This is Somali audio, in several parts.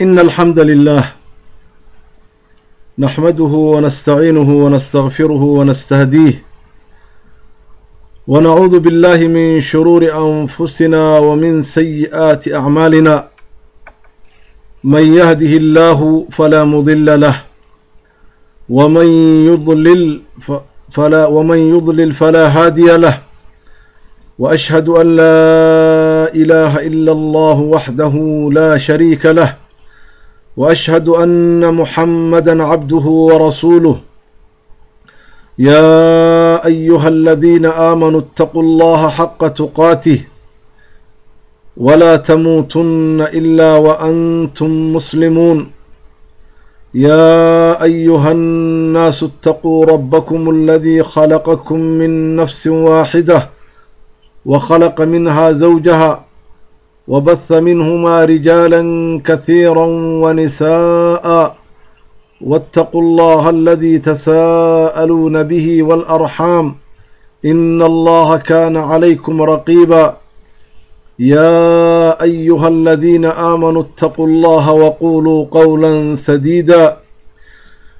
إن الحمد لله نحمده ونستعينه ونستغفره ونستهديه، ونعوذ بالله من شرور أنفسنا ومن سيئات أعمالنا. من يهده الله فلا مضل له، ومن يضلل فلا هادي له. وأشهد أن لا إله إلا الله وحده لا شريك له، وأشهد أن محمدا عبده ورسوله. يا أيها الذين آمنوا اتقوا الله حق تقاته ولا تموتن إلا وأنتم مسلمون. يا أيها الناس اتقوا ربكم الذي خلقكم من نفس واحدة، وخلق منها زوجها، وبث منهما رجالا كثيرا ونساء، واتقوا الله الذي تساءلون به والأرحام، إن الله كان عليكم رقيبا. يا أيها الذين آمنوا اتقوا الله وقولوا قولا سديدا،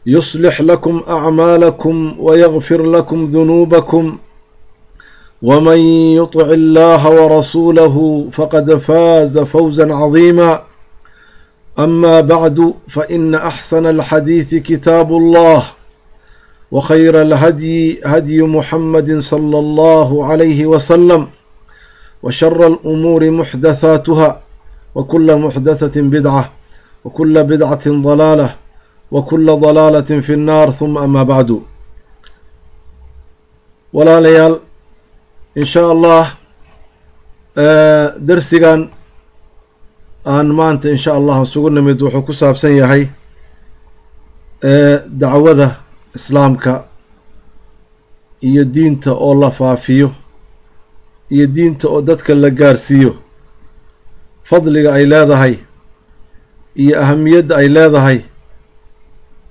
يصلح لكم أعمالكم ويغفر لكم ذنوبكم، ومن يطع الله ورسوله فقد فاز فوزا عظيما. أما بعد، فإن أحسن الحديث كتاب الله، وخير الهدي هدي محمد صلى الله عليه وسلم، وشر الأمور محدثاتها، وكل محدثة بدعة، وكل بدعة ضلالة، وكل ضلالة في النار. ثم أما بعد. ولا ليال إن شاء الله درسigan aan maanta in sha Allah isugu nimid wuxuu ku saabsan yahay dacwada islaamka iyo diinta oo la faafiyo iyo diinta oo dadka la gaarsiiyo, fadliga ay leedahay iyo ahamiyadda ay leedahay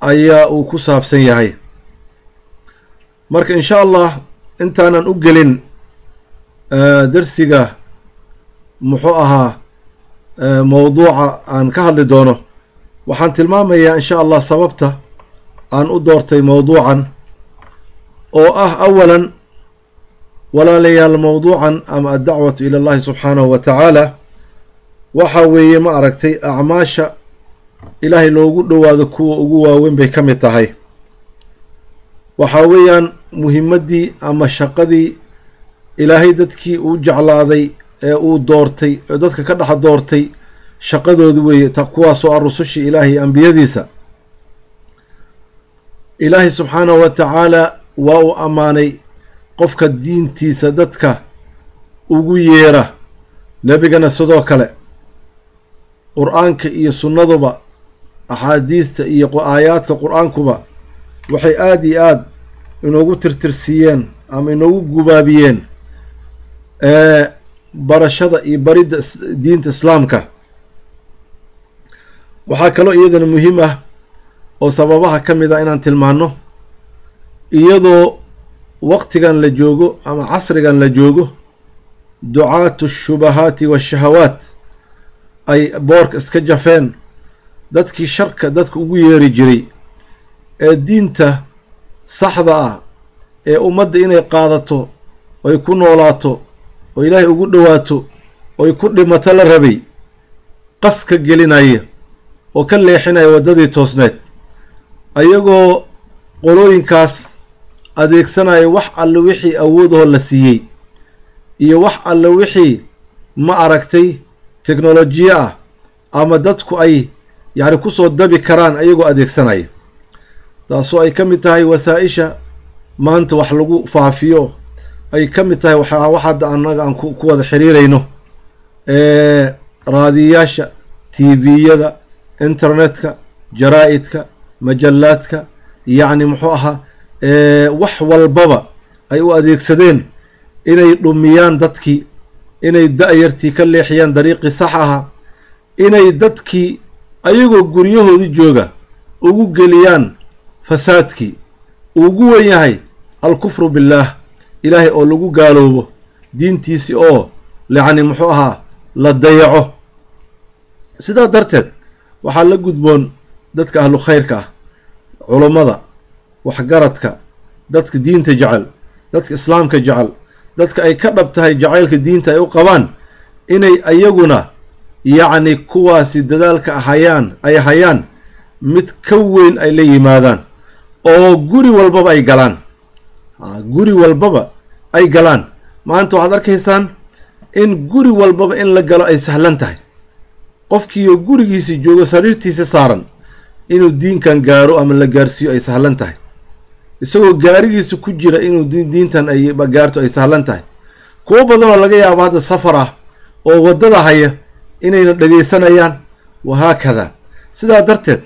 ayaa uu ku saabsan yahay. Marka in sha Allah intaanan u gelin darsiga muxuu ahaa mowduuca aan ka hadli doono, waxaan tilmaamayaa in sha Allah sababta aan u doortay mowduucan, oo ah awalan walaalayaal mowduucan ama addacwatu ila allahi subxaanahu wa tacaala waxa weeye ma aragtay acmaasha ilaahay loogu dhowaado kuwa ugu waaweyn bay ka mid tahay. Waxa weeyaan muhimaddii ama shaqadii ilaahay dadkii uu jeclaaday ee uu doortay ee dadka ka dhex doortay shaqadoodi weeye, kuwaasoo ah rusushii ilaahay iyo ambiyadiisa. Ilaahay subxaanahu wa tacaala waa uu ammaanay qofka diintiisa dadka ugu yeera, nebigana sidoo kale. Qur-aanka iyo sunnaduba, axaadiista iyo aayaadka qur-aankuba waxay aada iyo aada inoogu tirtirsiiyeen ama inoogu gubaabiyeen barashada iyo baridda diinta islaamka. Waxaa kaloo iyadana muhiim ah oo sababaha ka mid ah inaan tilmaano, iyadoo waqtigan la joogo ama casrigan la joogo ducaatu shubahaati waashahawaat ay boorka iska jafeen, dadkii sharka dadka ugu yeeri jiray ee diinta saxda ah ee ummadda inay qaadato oy ku noolaato oo ilaahay ugu dhowaato oy ku dhimato la rabay, qaska gelinaya oo ka leexinaya waddadii toosneed, ayagoo qolooyinkaas adeegsanaya wax alle wixii awoodahoo la siiyey iyo wax alle wixii ma aragtay teknolojiya ah ama dadku ay yacni kusoo dabi karaan ayagoo adeegsanaya, taasoo ay ka mid tahay wasaa-isha maanta wax lagu faafiyo, ay ka mid tahay wax hadda annaga aan ku wada xiriirayno, raadiyaasha, tviyada, internetka, jaraa-idka, majallaadka, yacni muxuu ahaa wax walbaba ay u adeegsadeen inay dhumiyaan dadkii, inay da-yartii ka leexiyaan dariiqii sax ahaa, inay dadkii ayagoo guryahoodii jooga ugu geliyaan fasaadkii ugu wen yahay alkufru billaah, ilaahay oo lagu gaaloobo, diintiisi oo yacni muxuu ahaa la dayaco. Sidaa darteed Waxaa la gudboon dadka ahlu khayrka ah, culummada, waxgaradka, dadka diinta jecel, dadka islaamka jecel, dadka ay ka dhab tahay jacaylka diinta ay u qabaan, inay ayaguna yacni kuwaasi dadaalka hayaan ay hayaan mid ka weyn ay la yimaadaan, oo guri walbaba ay galaan, guri walbaba ay galaan. Maanta waxaad arkaysaan in guri walbaba in la galo ay sahlan tahay. Qofkiiyo gurigiisi joogo, sariirtiisa saaran, inuu diinkan gaaro ama la gaarsiiyo ay sahlan tahay. Isagoo gaarigiisa ku jira inuu diintan ay gaarto ay sahlan tahay. Kuwo badan oo laga yaabo hadda safar ah oo waddada haya inayna dhegaysanayaan, wahaakada. Sidaa darteed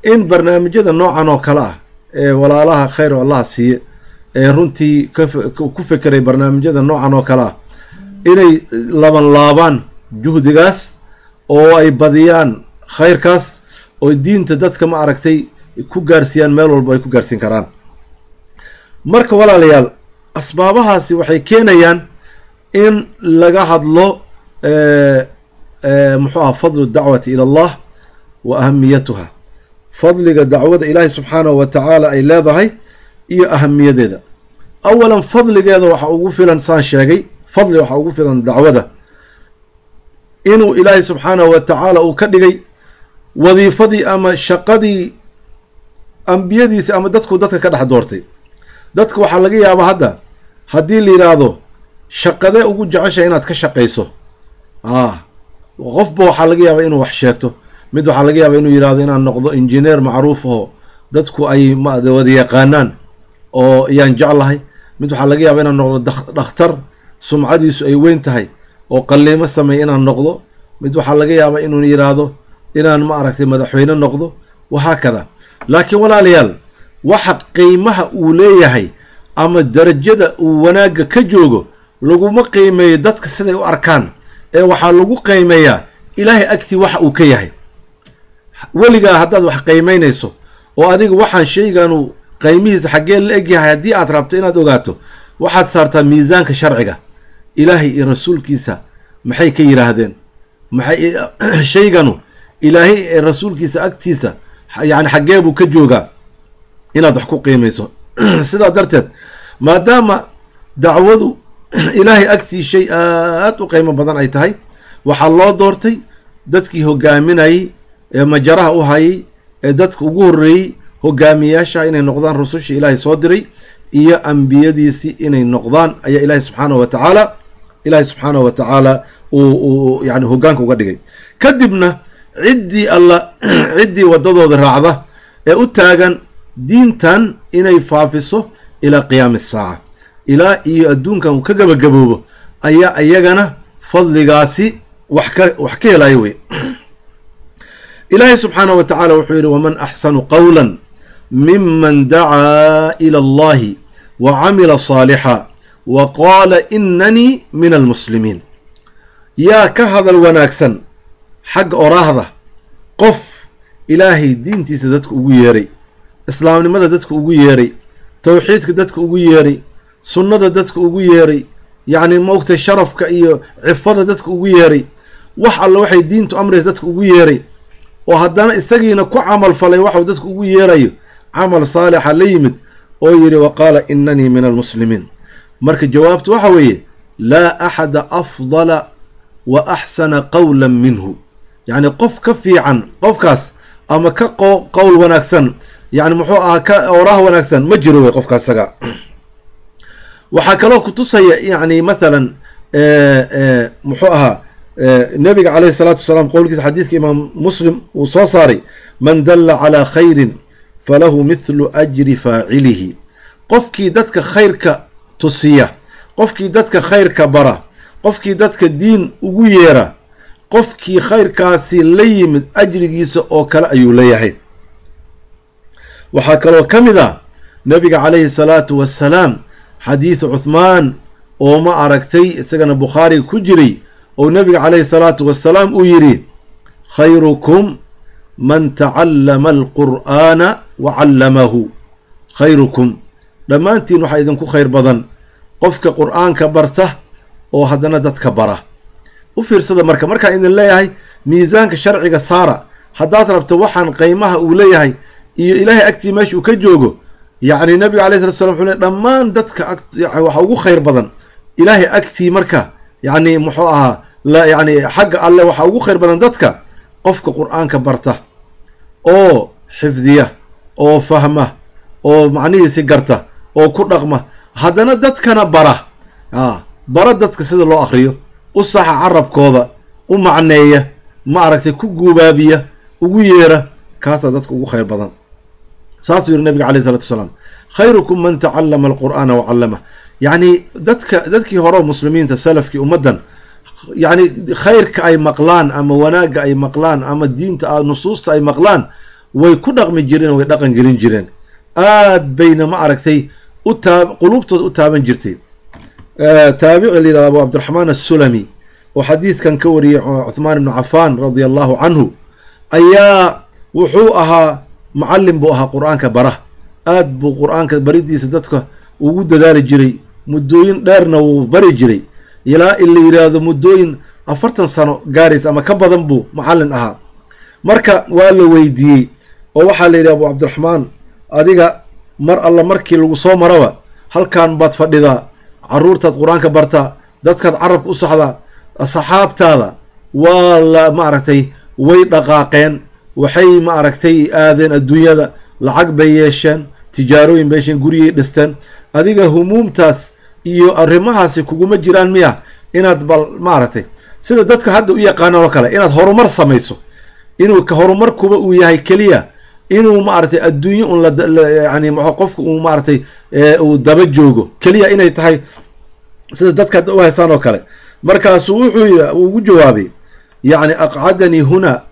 in barnaamijyada noocan oo kale ah ee walaalaha khayr oo Allaha siiye ee runtii ku fekeray barnaamijyada noocan oo kale ah, inay laban laabaan juhdigaas oo ay badiyaan khayrkaas, oo diinta dadka ma aragtay ku gaarsiiyaan meel walba ay ku gaarsiin karaan. Marka walaalayaal, asbaabahaasi waxay keenayaan in laga hadlo muxuu aha fadlu dacwati ila Allah wa ahamiyatuha, fadliga dacwada Ilaahay subxaanahu wa tacaala ay leedahay iyo ahamiyadeeda. Awalan, fadligeeda waxa ugu filan, saan sheegay, fadli waxaa ugu filan dacwada inuu Ilaahay subxaanahu wa tacaala uu ka dhigay wadiifadii ama shaqadii ambiyadiisa ama dadku dadka ka dhex doortay. Dadka waxaa laga yaabaa hadda haddii la yidhaahdo shaqadee ugu jeceshahay inaad ka shaqayso, qofba waxaa laga yaabaa inuu wax sheegto. Mid waxaa laga yaabaa inuu yidhahdo inaan noqdo injineer macruuf oo dadku ay wada yaqaanaan oo ayaan jeclahay. Mid waxaa laga yaabaa inaan noqdo dhakhtar sumcadiisu ay weyn tahay oo qalliimo sameeya inaan noqdo. Mid waxaa laga yaabaa inuu yidhaahdo inaan ma aragtay madaxweyne noqdo, wahaakada. Laakiin walaalayaal, waxa qiimaha uu leeyahay ama darajada uu wanaagga ka joogo laguma qiimeeyo dadka siday u arkaan, ee waxaa lagu qiimeeyaa Ilaahay agtii waxa uu ka yahay. Weligaa haddaad wax qiimeynayso oo adiga waxaan shaygaanu qiimihiisa xaggee la egyahay haddii aad rabto inaad ogaato, waxaad saartaa miisaanka sharciga. Ilaahay iyo rasuulkiisa maxay ka yidhaahdeen? Maxay shayganu Ilaahay ee rasuulkiisa agtiisa yani xaggee buu ka joogaa inaad wax ku qiimayso. Sidaa darteed, maadaama dacwadu Ilaahay agtii shay aad u qiimo badan ay tahay, waxaa loo doortay dadkii hogaaminayay ee majaraha u hayay ee dadka ugu horreeyey hogaamiyaasha inay noqdaan rususha Ilaahay soo diray iyo ambiyadiisii inay noqdaan ayaa Ilaahay subxaanahu wa tacaala, Ilaahay subxaanahu wa tacaala uu yani hogaanka uga dhigay. Kadibna ciddii alla ciddii waddadooda raacda ee u taagan diintan inay faafiso ilaa qiyaami asaaca, ilaa iyo adduunkan uu ka gabagaboobo, ayaa iyagana fadligaasi wax ka helayo wey. Ilaahay subxaanahu wa tacaala wuxuu yidhi: "Waman axsanu qawla miman dacaa ila Allahi wa camila saalixa wa qaala inanii min almuslimiin." Yaa ka hadal wanaagsan xagga oraahda qof Ilaahay diintiisa dadka ugu yeeray, islaamnimada dadka ugu yeeray, towxiidka dadka ugu yeeray, sunnada dadka ugu yeeray, yacni maogtay sharafka iyo cifada dadka ugu yeeray, wax alle waxay diintu amraysa dadka ugu yeeray, oo haddana isagiina ku camal falay waxuu dadka ugu yeerayo, camal saalixa la yimid, oo yidhi: "Wa qaala inanii min almuslimiin"? Marka jawaabtu waxa weeye: laa axada afdala wa axsana qawlan minhu. Yacni qof ka fiican qofkaas ama ka qowl wanaagsan, yani muxuu ahaa, ka oraah wanaagsan ma jiro wey qofkaas isaga. Waxaa kaloo kutusaya, yani mathalan, muxuu ahaa, nabiga caleyhi salaatu wasalaam qowlkiisa, xadiidka Imaam Muslim uu soo saaray: "Man dalla calaa khayrin falahu mithlu ajri faacilihi." Qofkii dadka khayrka tusiya, qofkii dadka khayrka bara, qofkii dadka diin ugu yeera, qofkii khayrkaasi la yimid ajrigiisa oo kale ayuu leeyahay. Waxaa kaloo ka mid ah nabiga calayhi salaatu wassalaam xadiidu Cuthmaan oo ma aragtay isagana Bukhaariga ku jiray, oo nabiga calayhi salaatu wassalaam uu yidhi: "Khayrukum man tacallama alqur'aana wa callamahu." Khayrukum, dhammaantiin waxaa idinku khayr badan qofka Qur'aanka barta oo haddana dadka bara. U fiirsada marka, markaan idin leeyahay miisaanka sharciga saara. Haddaad rabto waxaan qiimaha uu leeyahay iyo ilaahay agtii meesha uu ka joogo, yacni nabiga alayh salatu salam wuxuu leey dhammaan dadka waxa ugu khayr badan ilaahay agtii, marka yacni muxuu ahaa la yacni xagga alle waxaa ugu khayr badan dadka qofka qur-aanka barta oo xifdiya oo fahma oo macnihiisi garta oo ku dhaqma, haddana dadkana bara, bara dadka sida loo akriyo, u saxa carabkooda, u macneeya, ma aragtay, ku guubaabiya, ugu yeera, kaasaa dadka ugu khayr badan. Saasuu yihi nabiga alayh isalatu wasalaam, khayrukum man tacallama alqur'aana wa callamah. Yacni dadka dadkii hore muslimiinta salafkii ummaddan, yacni khayrka ay maqlaan ama wanaagga ay maqlaan ama diinta nusuusta ay maqlaan way ku dhaqmi jireen, way dhaqan gelin jireen, aad bayna ma aragtay quluubtooda u taaban jirtay. Taabici la yihahdo Abu Cabdiraxmaan Assulami oo xadiidkan ka wariyey Cuthmaan ibnu Cafaan radia allahu canhu ayaa wuxuu ahaa macallin buu ahaa qur-aanka bara, aad buu qur-aanka baridiisa dadka ugu dadaali jiray, muddooyin dheerna wuu bari jiray, ilaa in la yidhaahdo muddooyin 40 sano gaaraysa ama ka badan buu macallin ahaa. Marka waa la weydiiyey oo waxaa la yidhi, Abu Cabdiraxmaan, adiga mar alla markii lagu soo maraba halkan baad fadhidaa, carruurtaad qur-aanka bartaa, dadkaad carabka u saxdaa, asxaabtaada waa la maaragtay way dhaqaaqeen, waxay ma aragtay aadeen adduunyada, lacag bay yeesheen, tijaarooyin bay yeesheen, guryay dhisteen, adiga humuumtaas iyo arrimahaasi kuguma jiraan miya inaad bal maaragtay sida dadka hadda u yaqaanaan oo kale inaad horumar samayso, inuu ka horumarkuba uu yahay keliya inuu maaragtay adduunyo un yani qofka uu maaragtay uu daba joogo keliya inay tahay sida dadka hadda u haystaan oo kale. Markaasuu wuxuu ugu jawaabay, yacni aqcadanii huna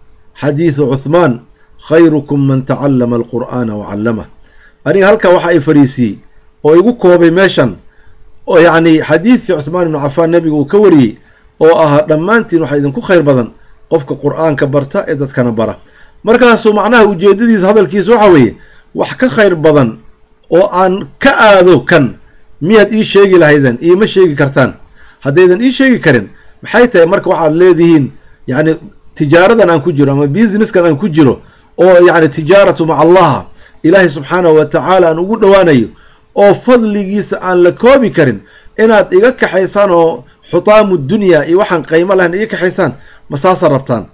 xadiidu Cuthmaan, khayrukum man tacallama alqur'aana wa callamah. Aniga halkaa waxa ay fariisiyey oo igu koobay meeshan oo yacni xadiidkii Cuthmaan ibnu Cafaan nabiga uu ka wariyey oo ahaa dhammaantiin waxaa idinku khayr badan qofka qur-aanka barta ee dadkana bara. Markaasuu macnaha ujeedadiisa hadalkiisa waxa weeye, wax ka khayr badan oo aan ka aado kan miyaad ii sheegi lahaydeen? Iima sheegi kartaan. Haddaydan ii sheegi karin, maxay tahay marka waxaad leedihiin yacni tijaaradan aan ku jiro ama businesskan aan ku jiro oo yacni tijaaratu maca Allah, ilaahay subxaanahu wa tacaala aan ugu dhowaanayo oo fadligiisa aan la koobi karin, inaad iga kaxaysaan oo xutaamu dunya iyo waxaan qaymo lahayn iga kaxaysaan, ma saasaa rabtaan?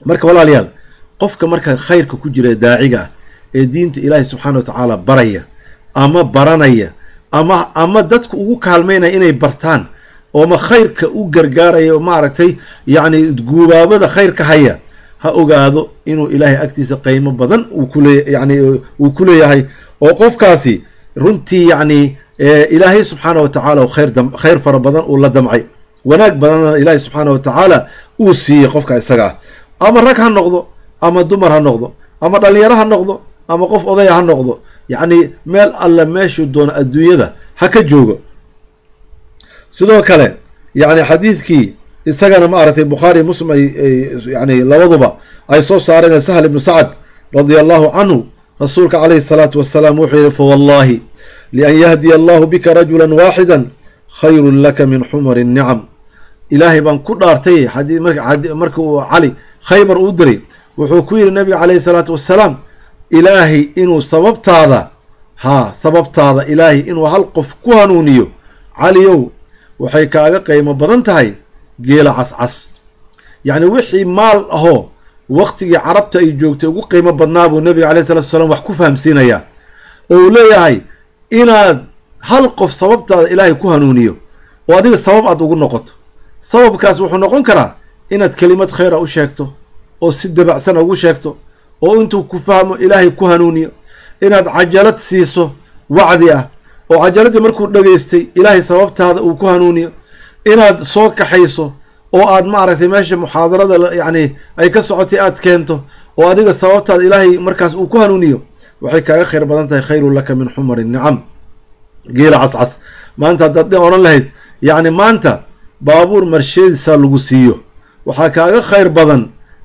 Marka walaalayaal, qofka marka khayrka ku jira daaciga ah ee diinta ilaahay subxaana wa tacaala baraya ama baranaya ama dadku ugu kaalmaynaya inay bartaan ooma khayrka u gargaaraya, maaragtay yacni guubaabada khayrka haya, ha ogaado inuu ilaahay agtiisa qiimo badan uu kulee yani uu ku leeyahay, oo qofkaasi runtii yacni ilaahay subxaana wa tacaala khayr fara badan uu la damcay, wanaag badanna ilaahay subxaana wa tacaala uu siiyey qofka isaga ah. Ama rag ha noqdo ama dumar ha noqdo ama dhalinyaro ha noqdo ama qof odaya ha noqdo, yacni meel alle meeshuu doono adduunyada ha ka joogo. Sidoo kale yacni xadiidkii isagana ma aragtay Bukhaari Muslim ay yani labaduba ay soo saareen, Sahl ibnu Sacad radia allahu canhu, rasuulka calayhi salaatu wasalaam wuxuu yihi, fawallahi lian yahdiya allahu bika rajula waaxida khayrun laka min xumari nicam. Ilaahay baan ku dhaartay, marka uu Cali Khaybar uu diray wuxuu ku yidhi nabiga calayhi salaatu wasalaam, ilaahay inuu sababtaada sababtaada ilaahay inuu hal qof ku hanuuniyo, Caliyow, waxay kaaga qiimo badan tahay geela cascas. Yacni wixii maal ahoo waqtigii carabta ay joogtay ugu qiimo badnaa buu nabiga alayh salatu wasalaam wax ku fahamsiinayaa, oo uu leeyahay inaad hal qof sababtaada ilaahay ku hanuuniyo oo adiga sabab aad ugu noqoto. Sababkaas wuxuu noqon karaa inaad kelimad khayra u sheegto oo si dabacsan ugu sheegto oo intuu ku fahmo ilaahay ku hanuuniyo, inaad cajalad siiso wacdi ah oo cajaladii markuu dhegaystay ilaahay sababtaada uu ku hanuuniyo, inaad soo kaxayso oo aad maaragtay meesha muxaadarada yacni ay ka socotay aad keento oo adiga sababtaada ilaahay markaas uu ku hanuuniyo, waxay kaaga khayr badan tahay khayrun laka min xumari nicam, geela cascas. Maanta haddaad odhan lahayd yacni maanta baabuur Mercedes lagu siiyo, waxaa kaaga khayr badan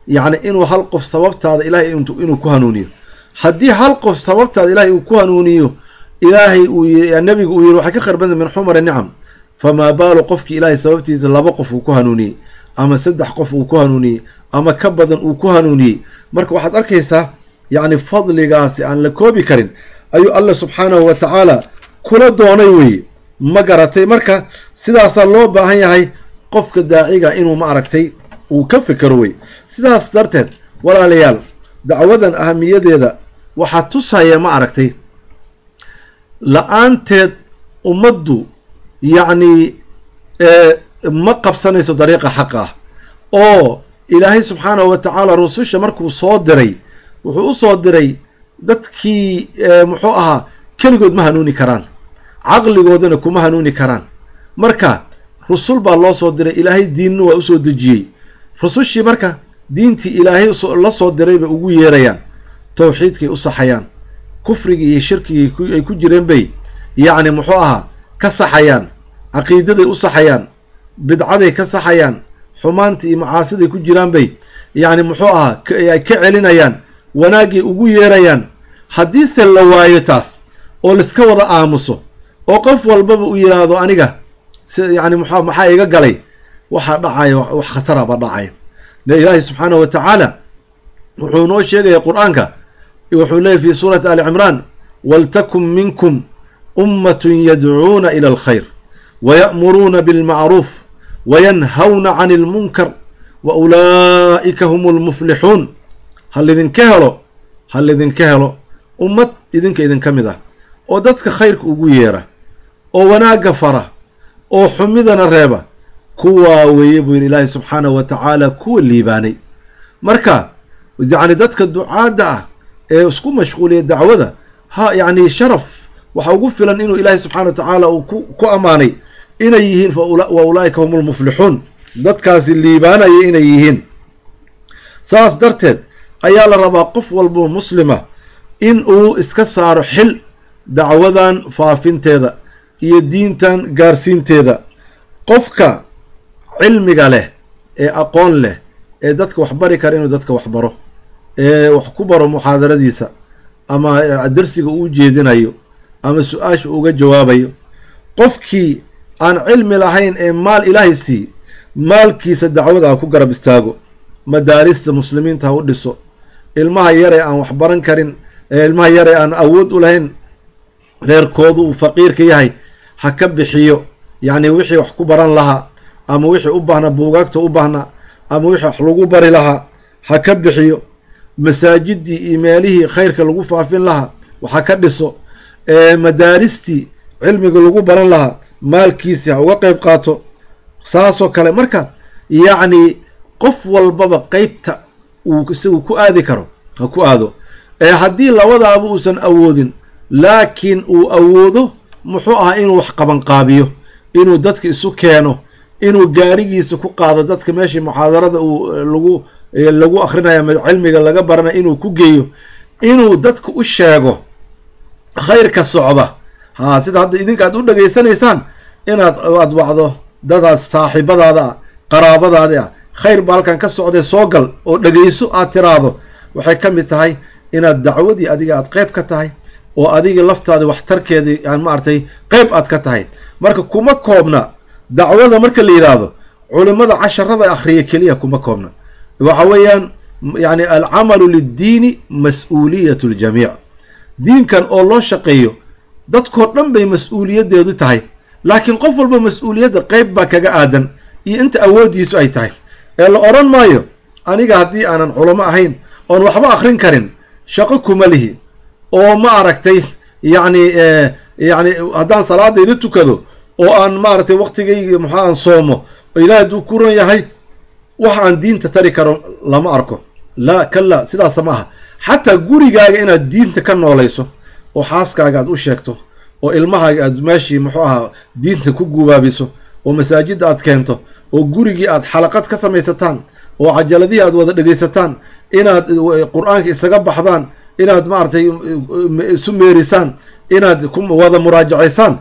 yacni inuu hal qof sababtaada ilaahay inuu ku hanuuniyo. Haddii hal qof sababtaada ilaahay uu ku hanuuniyo, ilaahay uu nabigu uu yiri waxay ka khayr badan min xumari nicam, famaa baalu qofkii ilaahay sababtiisa laba qof uu ku hanuuniyey ama 3 qof uu ku hanuuniyey ama ka badan uu ku hanuuniyey. Marka waxaad arkaysaa yacni fadligaasi aan la koobi karin ayuu Alla subxaanahu wa tacaala kula doonay weeye, ma garatay? Marka sidaasaa loo baahan yahay qofka daaciga inuu, ma aragtay, uu ka fekero wey. Sidaas darteed, walaalayaal, dacwadan ahamiyadeeda waxaa tusaya, ma aragtay, la-aanteed ummaddu yacni ma qabsanayso dariiqa xaqa ah. Oo Ilaahay subxaanahu wa tacaala rususha markuu soo diray, wuxuu u soo diray dadkii, muxuu ahaa, keligood ma hanuuni karaan, caqligoodana kuma hanuuni karaan. Marka rusul baa loo soo diray, Ilaahay diinna waa usoo dejiyey rusushii. Marka diintii Ilaahay la soo diray bay ugu yeerayaan, towxiidkay u saxayaan, kufrigii iyo shirkigii ay ku jireen bay yacni, muxuu ahaa, ka saxayaan, caqiidaday u saxayaan, bidcaday ka saxayaan, xumaanta iyo macaasiday ku jiraan bay yacni, muxuu ahaa, ay ka celinayaan, wanaaggay ugu yeerayaan. Haddiise la waayo taas oo laiska wada aamuso oo qof walbaba uu yidhaahdo aniga yani maxaa iga galay, waxaa dhacaya wax khataraba dhacaya. Ilaahay subxaanahu wa tacaala wuxuu noo sheegaya Qur-aanka, wuxuu leeyay fi suurati Ali Cimraan: waltakun minkum ummatun yadcuuna ila alkhayr waya'muruuna bilmacruuf wayanhawna can ilmunkar wa ulaa'ika hum lmuflixuun. Ha lidinka helo, ha lidinka helo ummad idinka idinka mid ah oo dadka khayrka ugu yeera oo wanaagga fara oo xumidana reeba, kuwaa weeye buu yidhi Ilaahay subxaanahu wa tacaala kuwa liibaanay. Marka yacni dadka ducaadda ah ee isku mashquuliya dacwada, ha yacni sharaf waxa ugu filan inuu Ilaahay subxana wa tacaala uu ku ammaanay inay yihiin wa ulaa'ika hum lmuflixuun, dadkaasi liibaanaya inay yihiin. Saas darteed ayaa la rabaa qof walbo muslima in uu iska saaro xil dacwadan faafinteeda iyo diintan gaarsiinteeda. Qofka cilmiga leh ee aqoon leh ee dadka wax bari kara inuu dadka wax baro, ee wax ku baro muxaadaradiisa ama darsiga uu jeedinayo ama su-aasha uga jawaabayo. Qofkii aan cilmi lahayn ee maal Ilaahay sii, maalkiisa dacwada ha ku garab istaago, madaarista muslimiinta ha u dhiso, ilmaha yaree aan wax baran karin, ilmaha yaree aan awood u lahayn, reerkoodu uu faqiirka yahay, ha ka bixiyo yacni wixii wax ku baran lahaa ama wixii u baahnaa buugaagta u baahnaa ama wixii wax lagu bari lahaa ha ka bixiyo. Masaajidii iyo meelihii khayrka lagu faafin lahaa waxa ka dhiso, madaaristii cilmiga lagu baran lahaa maalkiisi ha uga qeyb qaato. Saasoo kale marka yacni qof walbaba qeybta uu isagu ku aadi karo ha ku aado. Haddii labadaaba uusan awoodin, laakiin uu awoodo, muxuu ahaa, inuu wax qabanqaabiyo, inuu dadka isu keeno, inuu gaarigiisa ku qaado dadka meeshii muxaadarada uu lagu akrinaya ama cilmiga laga baranaya inuu ku geeyo, inuu dadka u sheego khayrka socda, ha sida hadda idinka aad u dhegaysanaysaan, inaad aad wacdo dadaad saaxiibadaada ah, qaraabadaadi ah, khayr ba halkan ka socday, soo gal oo dhegayso aad tiraahdo, waxay ka mid tahay inaad dacwadii adiga aad qeyb ka tahay oo adiga laftaada waxtarkeedii aan, maaragtay, qeyb aad ka tahay. Marka kuma koobna dacwada marka la yidhaahdo culimada casharada akhriya keliya kuma koobna. Waxa weeyaan yani alcamalu liddiini mas-uuliyat ljamiic. Diinkan oo loo shaqeeyo dadkoo dhan bay mas-uuliyaddeedu tahay, laakiin qof walba mas-uuliyadda qeyb baa kaga aadan iyo inta awooddiisu ay tahay. Ee la odhan maayo aniga haddii aanan culamo ahayn oon waxba akhrin karin shaqo kuma lihi, oo ma aragtay, yacni haddaan salaadayda tukado oo aan, maaragtay, waqtigayga maxaa aan soomo oo Ilahay hadduu ku ran yahay wax aan diinta tari karo lama arko. Laa, kala, sidaasa ma aha. Xataa gurigaaga inaad diinta ka noolayso oo xaaskaaga aad u sheegto oo ilmahaaga aad meeshii, muxuu ahaa, diinta ku gubaabiso oo masaajidda aad keento oo gurigii aad xalaqad ka samaysataan oo cajaladihii aad wada dhegaysataan, inaad Qur-aanka isaga baxdaan, inaad, maaragtay, isu meerisaan, inaad ku wada muraajacaysaan,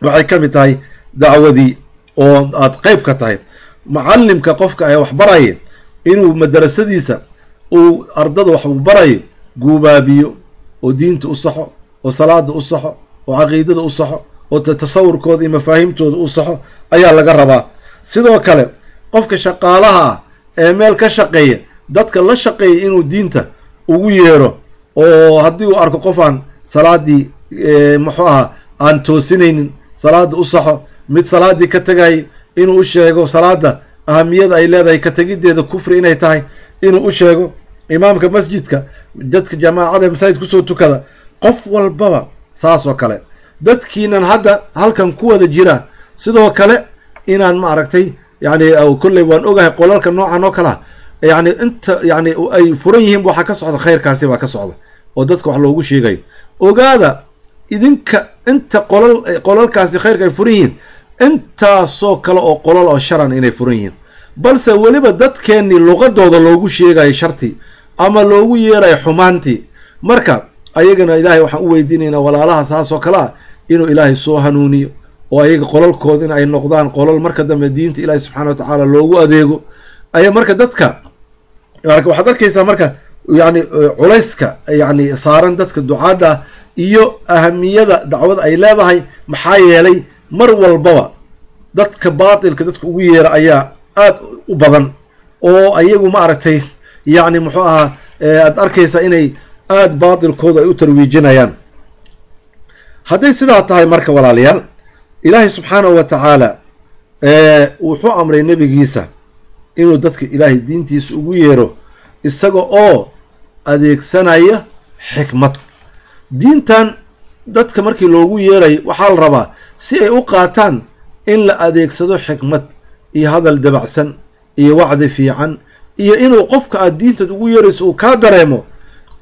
waxay ka mid tahay dacwadii oo aad qeyb ka tahay. Mucalimka qofka ee wax baraya inuu madarasadiisa uu ardada wax uu barayo guubaabiyo oo diinta u saxo oo salaada u saxo oo caqiidada u saxo oo tasawurkooda iyo mafaahiimtooda u saxo ayaa laga rabaa. Sidoo kale qofka shaqaalaha ah ee meel ka shaqeeya, dadka la shaqeeya inuu diinta ugu yeero, oo haddii uu arko qof aan salaadii muxuu ahaa aan toosinaynin salaada u saxo, mid salaadii ka tegay inuu u sheego salaada ahamiyada ay leedahay, ka tegiddeeda kufri inay tahay inuu u sheego, imaamka masjidka, dadka jamaacada masaajid kusoo tukada, qof walbaba saas oo kale. Dadkiinan hadda halkan ku wada jira sidoo kale inaan maaragtay yani kolley waan ogahay qolalka noocan oo kalea, yani inta yani ay furan yihiin waxaa ka socda khayrkaasi baa ka socda oo dadka wax loogu sheegayo. Ogaada idinka inta qolalkaasi khayrka ay furan yihiin, intaasoo kale oo qolal oo sharan inay furan yihiin, balse weliba dadkeennii luqadooda loogu sheegayo shartii ama loogu yeerayo xumaantii. Marka ayagana ilaahay waxaan u weydiinaynaa walaalaha saas oo kale ah inuu ilaahay soo hanuuniyo, oo ayaga qolalkooda in ay noqdaan qolal marka dambe diinta ilaahay subxaana wa tacaala loogu adeego. Aya marka dadka waxaad arkaysaa marka yani culayska yani saaran dadka ducaadda iyo ahamiyada dacwada ay leedahay. Maxaa yeelay mar walbaba dadka baatilka dadka ugu yeera ayaa aad u badan, oo ayagu ma aragtay yani muxuu ahaa aad arkaysaa inay aad baatilkooda ay u tarwiijinayaan. Hadday sidaa tahay marka walaalayaal, ilaahay subxaanahu wa tacaala wuxuu amray nebigiisa inuu dadka ilaahay diintiisa ugu yeero isaga oo adeegsanaya xikmad. Diintan dadka markii loogu yeerayo waxaa la rabaa si ay u qaataan in la adeegsado xikmad iyo hadal dabacsan iyo wacdi fiican, iyo inuu qofka aad diintaad ugu yeerayso uu kaa dareemo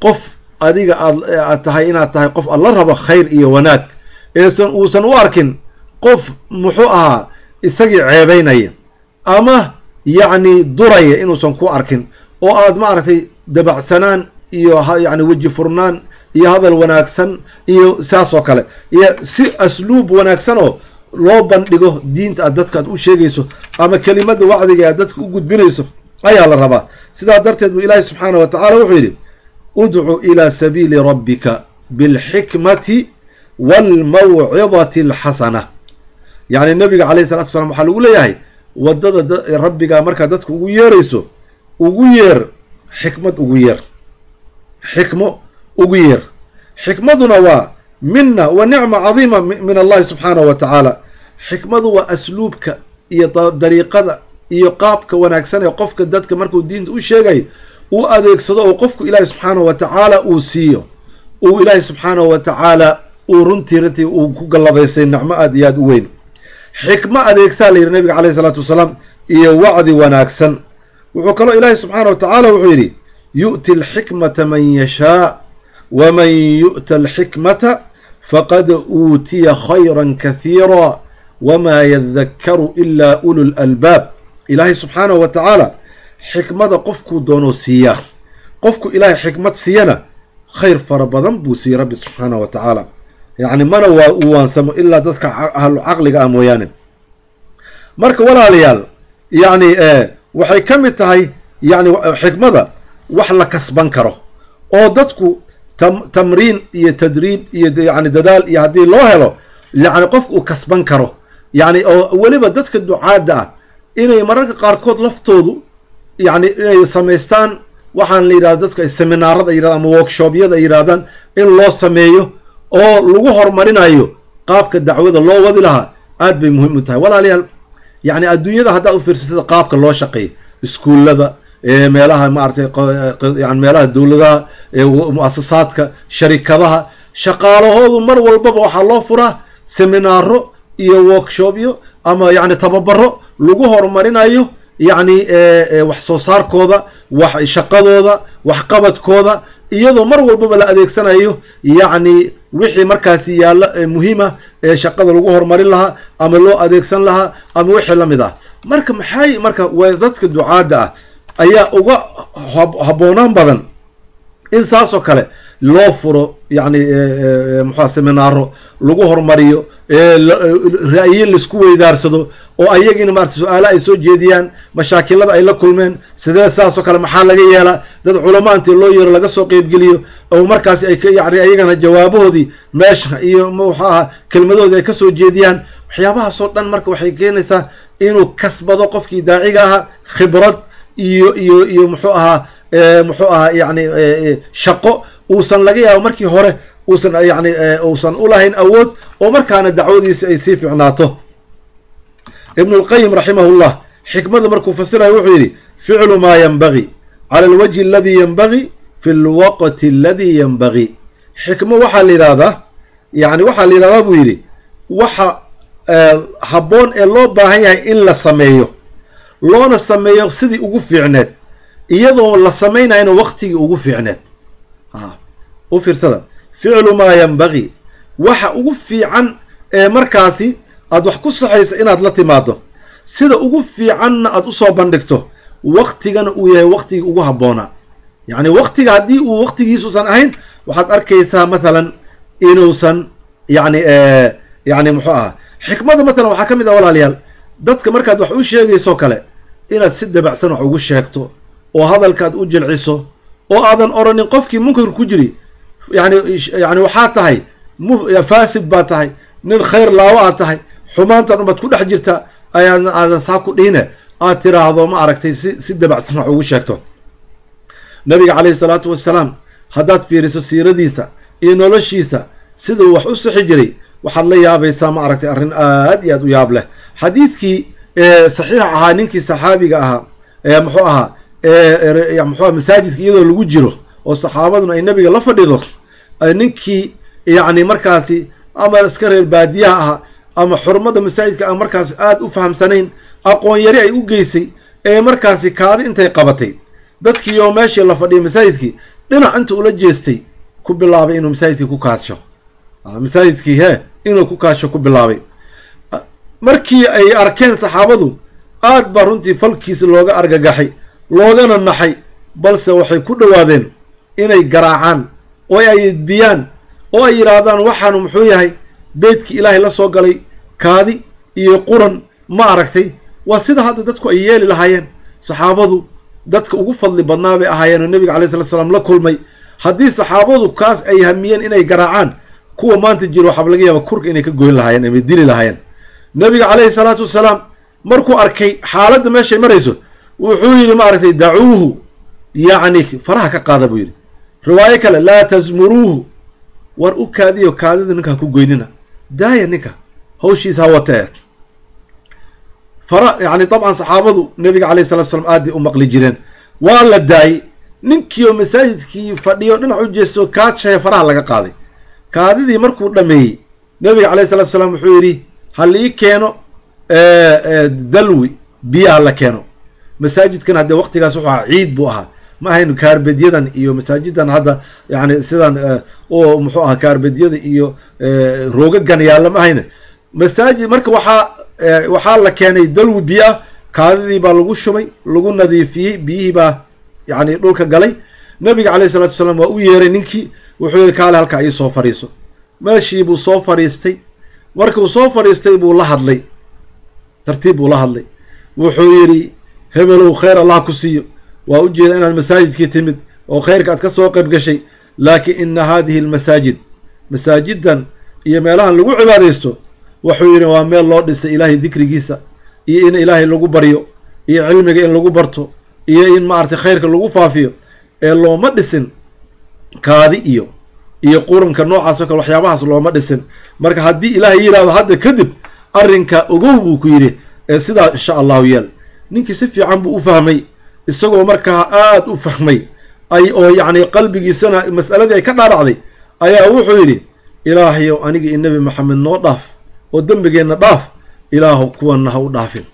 qof adiga aad tahay, inaad tahay qof alla rabo khayr iyo wanaag, eesan uusan u arkin qof muxuu ahaa isagii ceebeynaya ama yacni duraya, inuusan ku arkin, oo aad maaragtay dabacsanaan iyo yacni weji furnaan iyo hadal wanaagsan iyo saas oo kale, iyo si asluub wanaagsan oo loo bandhigo diinta aad dadka aad u sheegayso ama kelimada wacdiga aad dadka u gudbinayso ayaa la rabaa. Sidaa darteed buu ilaahay subxaana wa tacaala wuxuu yidhi udcu ilaa sabiili rabbika bilxikmati waalmawcidati alxasana. Yacni nabiga calayhi salatu wasalaam waxaa lagu leeyahay waddada rabbiga markaad dadka ugu yeerayso ugu yeer xikmad, ugu yeer xikmo, ugu yeer. Xikmaduna waa mina wa nicma cadiima min allahi subxaanahu wa tacaala. Xikmadu waa asluubka iyo dariiqada iyo qaabka wanaagsan ee qofka dadka markuu diinta u sheegayo uu adeegsado, oo qofku ilaahay subxaanahu wa tacaala uu siiyo, uu ilaahay subxaanahu wa tacaala uu runtii uu ku galladaystay nicmo aad iyo aad u weyn. Xikmo adeegsaa la yidhi nabiga calayhi salaatu wasalaam iyo wacdi wanaagsan. Wuxuu kaloo ilaahay subxaana wa tacaala wuxuu yidhi yu'ti alxikmata man yashaa waman yu'ta alxikmata faqad uutiya khayran kathiira wamaa yadakkaru ilaa ulu lalbaab. Ilaahay subxaanahu wa tacaala xikmada qofkuu doonoo siiyaa, qofku ilaahay xikmad siiyana khayr fara badan buu siiyey rabbi subxaanahu wa tacaala. Yacni mana waa uu waansamo ilaa dadka ahlu caqliga ah mooyaane. Marka walaalayaal, yacni waxay ka mid tahay yacni xikmada wax la kasban karo oo dadku tamriin iyo tadriib iyo yacni dadaal iyo haddii loo helo yacni qofku uu kasban karo, yacni oo weliba dadka ducaadda ah inay mararka qaarkood laftoodu yacni inay samaystaan waxaan la yidhahda dadku ay seminaarada yidhahdaan ama workshobyada ay yidhahdaan in loo sameeyo oo lagu horumarinayo qaabka dacwada loo wadi lahaa, aad bay muhiim u tahay walaalayaal. Yacni adduunyada haddaad u fiirsasada qaabka loo shaqeeyo iskuullada, meelaha maaragtay yani meelaha dowladaha, muasasaadka, sharikadaha, shaqaalahoodu mar walbaba waxaa loo furaa seminaaro iyo workshopyo ama yacni tababaro lagu horumarinayo yacni wax soo saarkooda, wax shaqadooda, waxqabadkooda, iyadoo mar walbaba la adeegsanayo yacni wixii markaasi yaalla ee muhiima ee shaqada lagu horumarin lahaa ama loo adeegsan lahaa ama wixii la mid ah. Marka maxay marka dadka ducaadda ah ayaa uga habboonaan badan in saasoo kale loo furo yacni muxua seminaaro lagu horumariyo, ra'yi laisku weydaarsado, oo ayagiina maarata su-aalo ay soo jeediyaan, mashaakilada ay la kulmeen sidee saasoo kale maxaa laga yeelaa, dad culamo intii loo yeero laga soo qeybgeliyo, oo markaasi ay yani ayagana jawaabahoodii meesha iyo muxuu ahaa kelmadoodii ay kasoo jeediyaan. Waxyaabahaasoo dhan marka waxay keenaysaa inuu kasbado qofkii daaciga ahaa khibrad iyo iyo iyo muxuu ahaa muxuu ahaa yani shaqo uusan laga yaabo markii hore uusan yani uusan ulahayn awood, oo markaana dacwadiisi ay sii ficnaato. Ibnulqayim raximahullah xikmada markuu fasirayo wuxuu yidhi: ficlu maa yanbagii cala alwajhi aladi yanbagii fi lwaqti aladi yanbagii. Xikmo waxaa la yidhahdaa, yani waxaa la yidhahdaa buu yidhi, waxa habboon ee loo baahan yahay in la sameeyo, loona sameeyo sidii ugu fiicneed, iyadoo la samaynayna waqtigii ugu fiicneed. U fiirsada, ficlu maa yanbagii, waxa ugu fiican ee markaasi aad wax ku saxaysa inaad la timaado, sida ugu fiicanna aad usoo bandhigto, waqtigana uu yahay waqtigii ugu habboonaa. Yacni waqtiga haddii uu waqtigiisuusan ahayn, waxaad arkaysaa mathalan inuusan yani yani muxuu ahaa xikmada. Mathalan waxaa ka mid ah, walaalayaal, dadka markaad wax u sheegayso kale inaad si dabacsan wax ugu sheegto oo hadalkaad u jilciso, oo aadan oranin qofkii munkar ku jiri yani waxaa tahay faasid baa tahay, nin khayr laawo aad tahay, xumaantan umaad ku dhex jirta, ayaadan aadan saa ku dhihine, aad tiraahdo ma aragtay si dabacsan wax ugu sheegto. Nabiga caleyhi salaatu wasalaam haddaad fiiriso siiradiisa iyo noloshiisa siduu wax u sixi jiray, waxaad la yaabaysaa ma aragtay arrin aad iyo aad u yaab leh. Xadiidkii saxiix ahaa, ninkii saxaabiga ahaa ee muxuu ahaa muxuu masaajidka iyadoo lagu jiro oo saxaabaduna ay nabiga la fadhido, ninkii yacni markaasi ama iska reer baadiyaha ahaa ama xurmada masaajidka aan markaasi aada u fahamsanayn, aqoon yari ay u geysay, ee markaasi kaadi intay qabatay dadkii oo meeshii la fadhiyay masaajidkii dhinac inta ula jeestay ku bilaabay inuu masaajidkii ku kaadsho, masaajidkii hee inuu ku kaadsho ku bilaabay. Markii ay arkeen saxaabadu aad baa runtii falkiisi looga argagaxay loogana naxay, balse waxay ku dhowaadeen inay garaacaan oo ay edbiyaan oo ay yidhaahdaan waxaanu muxuu yahay, beydkii ilaahay la soo galay kaadi iyo quran ma aragtay. Waa sida hadda dadku ay yeeli lahaayeen. Saxaabadu dadka ugu fadli badnaa bay ahaayeen oo nebiga alayh salatu salaam la kulmay. Haddii saxaabadu kaas ay hamiyeen inay garaacaan, kuwa maanta jiro waxaaba laga yaaba kurka inay ka goyn lahaayeen ama dili lahaayeen. Nabiga caleyhi salaatu wasalaam markuu arkay xaaladda meeshay marayso, wuxuu yidhi ma aragtay dacuuhu, yacni faraha ka qaada buu yidhi. Riwaayo kale, laa tasmuruuhu, war u kaadiyo kaadida ninka ha ku goynina, daaya ninka hawshiisa ha watee fara. Yani dabcan saxaabadu nabiga alayh salatu slam aad bay u maqli jireen. Waa la daayey ninkiioo masaajidkii fadhiyo dhinac u jeesto kaadshahe, faraha laga qaaday. Kaadidii markuu dhameeyey, nabiga alayh salatu salaam wuxuu yidhi ha lii keeno dalwi, biyaha la keeno. Masaajidkan haddee waqtigaas wuxuu ahaa ciid buu ahaa, ma ahayn kaarbedyadan iyo masaajidan hadda yani sidan oo muxuu ahaa kaarbedyada iyo roogagan yaalla ma ahayn masaajid. Marka waxaa la keenay dalwi biyo ah, kaadidii baa lagu shubay, lagu nadiifiyey, biyihii baa yani dhulka galay. Nabiga caleyhi salatu wasalaam waa u yeeray ninkii, wuxuu yihi kaale halkaa ii soo fadhiiso. Meeshii buu soo fadhiistay. Markuu soo fadhiistay buu la hadlay, tartiib buu la hadlay. Wuxuu yidhi hebelow, khayr allah ku siiyo, waa u jeeda inaad masaajidkii timid oo khayrka aad ka soo qayb gashay, laakiin ina haadihi almasaajid, masaajidan iyo meelahan lagu cibaadaysto, wuxuu yidhi waa meel loo dhisay ilaahay dikrigiisa iyo in ilaahay lagu baryo iyo cilmiga in lagu barto iyo in maaragtay khayrka lagu faafiyo, ee looma dhisin kaadi iyo quranka noocaas oo kale, waxyaabahaas looma dhisin. Marka haddii ilaahay yidhahdo hadda kadib arrinka ogow buu ku yidhi, ee sidaa insha allahu yeel. Ninkii si fiican buu u fahmay, isagoo markaa aada u fahmay ay oo yacni qalbigiisana mas'aladii ay ka dhaadhacday, ayaa wuxuu yidhi ilaahayow aniga iyo nebi Maxamed noo dhaaf oo dembigeenna dhaaf, ilaahu kuwanna ha u dhaafin.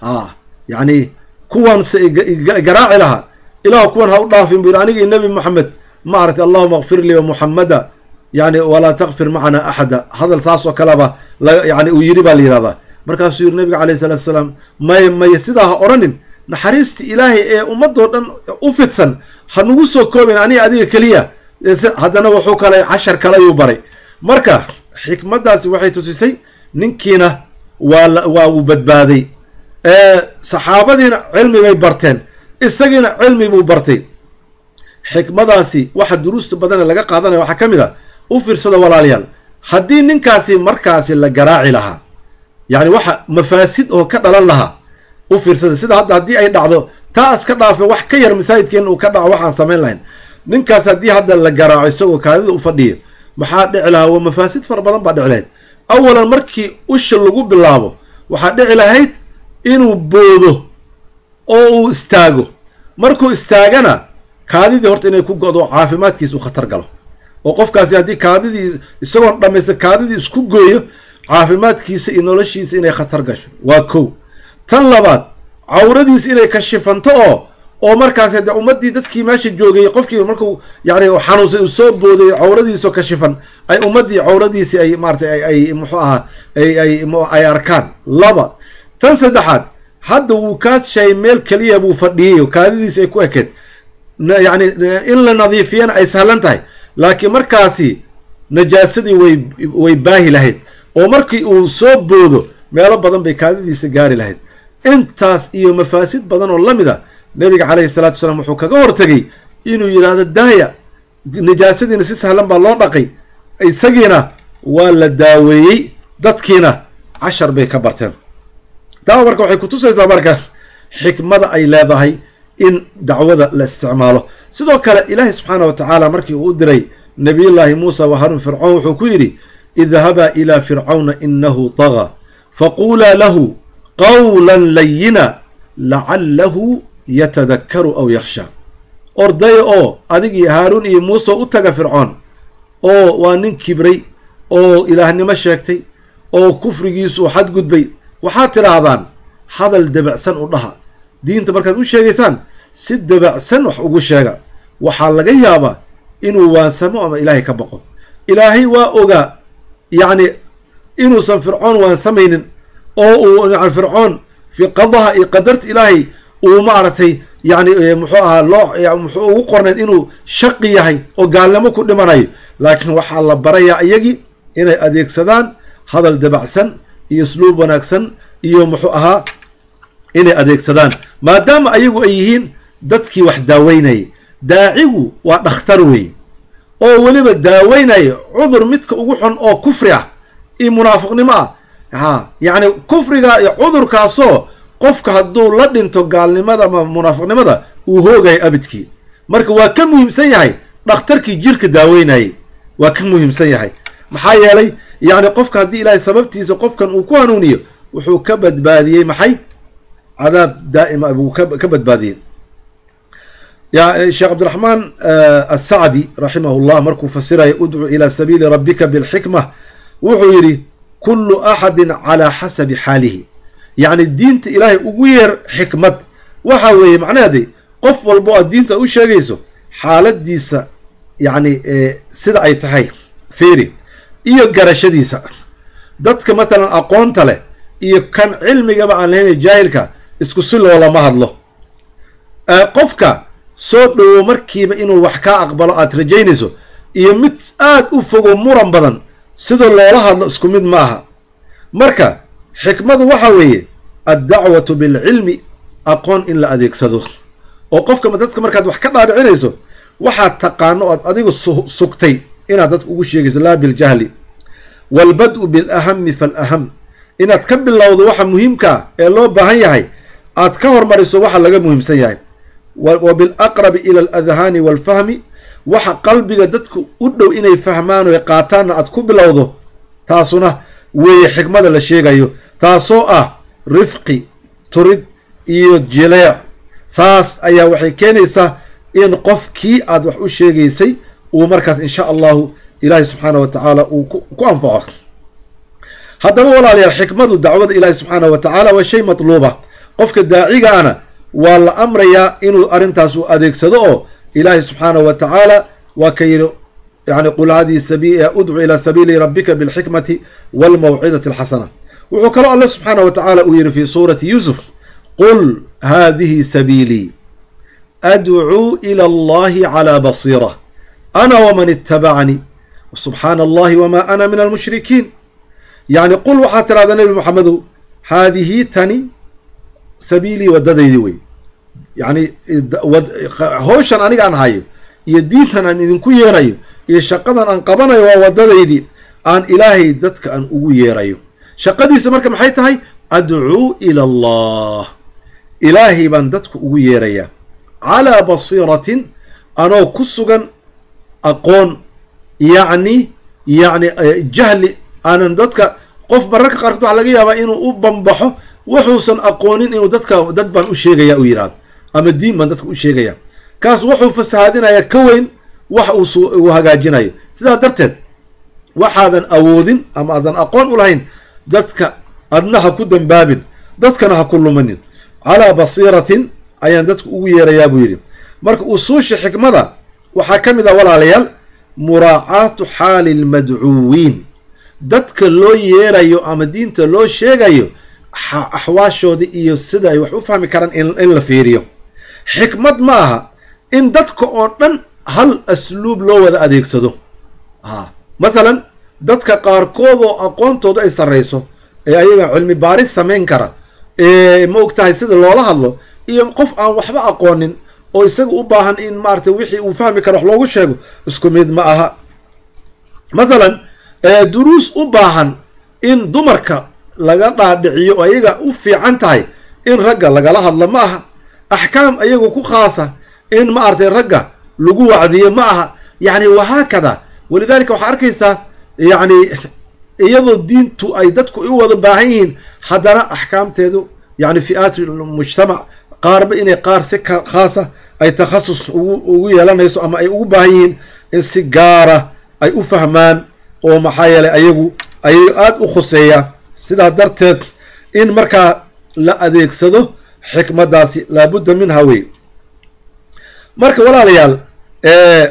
Ha yacni kuwan se garaaci lahaa, ilaahu kuwan ha u dhaafin buu yidhi, aniga iyo nebi Maxamed ma aragtay, allahuma akfir lii wa muxamada yani walaa takfir macana axada. Hadal saas oo kaleba yani uu yidhi baa la yihahdaa. Markaasuu yidhi nabiga alayh salatu salaam maya maya, sidaa ha odhanin, naxariista ilaahay ee ummadoo dhan u fidsan ha nagu soo koobin aniga adiga keliya. Haddana wuxuu kale cashar kale ayuu baray. Marka xikmaddaasi waxay tusisay ninkiina waa uu badbaaday, saxaabadiina cilmi bay barteen, isagiina cilmi buu bartay. Xikmadaasi waxa duruusta badane laga qaadanaya waxaa ka mid a, u fiirsada walaalayaal, haddii ninkaasi markaasi la garaaci lahaa, yani waxa mafaasid oo ka dhalan lahaa. U fiirsada sida hadda haddii ay dhacdo Taa iska dhaafe, wax ka yar masaajidkeena uu ka dhaco waxaan samayn lahayn. Ninkaas haddii hadda la garaaco isagoo kaadida u fadhiyo, maxaa dhici lahaa? Waa mafaasid fara badan baa dhici lahayd. Awalan, markii usha lagu bilaabo, waxaa dhici lahayd inuu boodo oo uu istaago. Markuu istaagana, kaadidii horta inay ku go'do, caafimaadkiisa uu khatar galo, oo qofkaasi haddii kaadidii isagoon dhamaysta kaadidii isku gooyo, caafimaadkiisa iyo noloshiisa inay khatar gasho. Waa kow. Tan labaad, cawradiisa inay kashifanto, oo markaas hadee ummaddii, dadkii meesha joogay, qofkii markuu yani xanuunsay uu soo booday, cawradiisoo kashifan, ay ummaddii cawradiisii ay maaratay ay muxuu ahaa ay arkaan. Laba. Tan saddexaad, hadda wuu kaadshay, meel keliya buu fadhiyay, kaadidiisi ay ku ekeed, yani in la nadiifiyana ay sahlan tahay, laakiin markaasi najaasadii way baahi lahayd, oo markii uu soo boodo meelo badan bay kaadidiisa gaari lahayd. Intaas iyo mafaasid badan oo lamid a, nabiga calayhi salatu wasalaam wuxuu kaga hortegay inuu yidhaahdo daaya. Najaasadiina si sahlan baa loo dhaqay, isagiina waa la daaweeyey, dadkiina cashar bay ka barteen. Taa marka waxay kutusaysaa marka xikmada ay leedahay in dacwada la isticmaalo. Sidoo kale, Ilaahay subxaana wa tacaala markii uu u diray Nabiyullaahi Muusa wa Haruun Fircoon, wuxuu ku yidhi: "Idhabaa ilaa Fircawna inahu طagaa, faquulaa lahu qawla layina lacalahu yatadakkaru aw yakhsha." Ordaya oo adigii Haaruun iyo Muuse u taga Fircoon, oo waa nin kibray oo ilaahnimo sheegtay oo kufrigiisu xadgudbay. Waxaad tidhaahdaan hadal debacsan u dhaha. Diinta markaad u sheegaysaan, si debacsan wax ugu sheega. Waxaa laga yaabaa inuu waansamo ama Ilaahay ka baqo. Ilaahay waa ogaa yacni inuusan Fircoon waansamaynin, oo uu yani Fircoon fi qadaha iyo qadarta Ilaahay uu maaragtay yani muxuu ahaa loo muxuu ugu qornayd inuu shaqi yahay oo gaalnimo ku dhimanayo. Laakiin waxaa la barayaa iyagii inay adeegsadaan hadal dabacsan iyo usluub wanaagsan iyo muxuu ahaa inay adeegsadaan, maadaama ayagu ay yihiin dadkii wax daaweynayay. Daacigu waa dhakhtar wey, oo weliba daaweynaya cudur midka ugu xun oo kufri ah iyo munaafiqnimo ah. Ha, yacni kufriga iyo cudurkaasoo qofka hadduu la dhinto gaalnimada ama munaafiqnimada uu hoogayo abidkii. Marka waa ka muhiimsan yahay dhakhtarkii jirka daaweynayay, waa ka muhiimsan yahay. Maxaa yeelay, yacni qofka haddii Ilaahay sababtiisa qofkan uu ku hanuuniyo, wuxuu ka badbaadiyey maxay? Cadaab daa'ima buu ka badbaadiyey. Ya Sheekh Cabdiraxmaan Asacdi raximah llah markuu fasiraya "Udcu ilaa sabiili rabbika bilxikma", wuxuu yidhi: "Kullu axadin calaa xasabi xaalihi." Yacni diinta Ilaahay ugu yeer xikmad waxa weeye macnaheedi qof walbo aad diinta u sheegayso xaaladiisa, yacni sida ay tahay fiiri iyo garashadiisa. Dadka matalan aqoonta leh iyo kan cilmigaba aan lahayn, jaahilka, isku si loolama hadlo. Qofka soo dhowo markiiba inuu wax kaa aqbalo aad rajaynayso iyo mid aad u fogo muran badan, sida loola hadlo isku mid ma aha. Marka xikmadu waxa weeye addacwatu bilcilmi, aqoon in la adeegsado, oo qofka dadka markaad wax ka dhaadhicinayso waxaad taqaano oad adigu sugtay inaad dadka ugu sheegayso, laa biljahli. Waalbad-u bilahami falaham, inaad ka bilowdo waxa muhiimkaa ee loo baahan yahay, aad ka hormariso waxa laga muhiimsan yahay. Wa bilaqrabi ila aladhaani waalfahmi, waxa qalbiga dadku u dhow inay fahmaan oy qaataanna aad ku bilowdo. Taasuna weeye xikmada la sheegayo, taasoo ah rifqi, turid iyo jileec. Saas ayaa waxay keenaysaa in qofkii aad wax u sheegaysay uu markaas insha Allahu Ilaahay subxaana wa tacaala uu ku anfaco. Haddaba walaalayaal, xikmadu dacwada Ilaahay subxaana wa tacaala waa shay matluuba. Qofka daacigaana waa la amrayaa inuu arrintaas u adeegsado, oo Ilaahay subxaana wa tacaala waa ka yidhi yani: "Qul hadihi sabi udcu ilaa sabiili rabbika bilxikmati walmawcidati alxasana." Wuxuu kaloo Alle subxaana wa tacaala uu yidhi fi suurati Yuusuf: "Qul hadihi sabiilii adcuu ila Allahi calaa basiira ana waman itabacanii, subxaana Allahi wama ana min almushrikiin." Yacni qul, waxaad tirahdaa Nebi Maxamedow: "Haadihi, tani, sabiilii, wadadaydii wey." Yacni hawshan aniga aan hayo iyo diintan aan idinku yeerayo iyo shaqadan aan qabanayo waa wadadaydii aan Ilaahay dadka aan ugu yeerayo. Shaqadiisa marka maxay tahay? Adcuu ila Allah. Ilaahay baan dadku ugu yeerayaa calaa basiiratin, anoo ku sugan aqoon, yacni jahli aanan dadka. Qof mararka qaarkood waxaa laga yaabaa inuu u bambaxo wuxuusan aqoonin, inuu dadka dad baan u sheegaya u yidhahdo ama diin baan dadka u sheegaya. Kaas wuxuu fasahaadinayaa ka weyn wax uu hagaajinayo. Sidaa darteed waxaadan awoodin ama aadan aqoon u lahayn dadka adna ha ku dambaabin, dadkana ha ku lumanin. Calaa basiiratin ayaan dadku ugu yeerayaa buu yidhi. Marka usuusha xikmada waxaa ka mid ah, walaalayaal, muraacaatu xaali lmadcuwiin, dadka loo yeerayo ama diinta loo sheegayo axwaashooda iyo sida ay wax u fahmi karaan in la fiiriyo. Xikmad ma aha in dadka oo dhan hal asluub loo wada adeegsado. Mathalan dadka qaarkood oo aqoontooda ay sarreyso ee ayaga cilmi baaris samayn kara ee ma og tahay sida loola hadlo, iyo qof aan waxba aqoonin oo isaga u baahan in maaragtay wixii uu fahmi karo wax loogu sheego, isku mid ma aha. Mathalan duruus u baahan in dumarka laga dhaadhiciyo oo ayaga u fiican tahay in ragga lagala hadlo ma aha. Axkaam ayaga ku khaasa in maaragtay ragga lagu wacdiyo ma aha, yacni wahaakada. Walidaalika waxaa arkaysaa yacni iyadoo diintu ay dadku u wada baahan yihiin, haddana axkaamteedu yani fi'aat mujtamac qaarba inay qaar si khaasa ay takhasus ugu yeelanayso ama ay ugu baahan yihiin in si gaara ay u fahmaan, oo maxaa yeelay ayagu ayay aada u khuseeya. Sidaa darteed in markaa la adeegsado xikmaddaasi laabudda minha wey. Marka walaalayaal,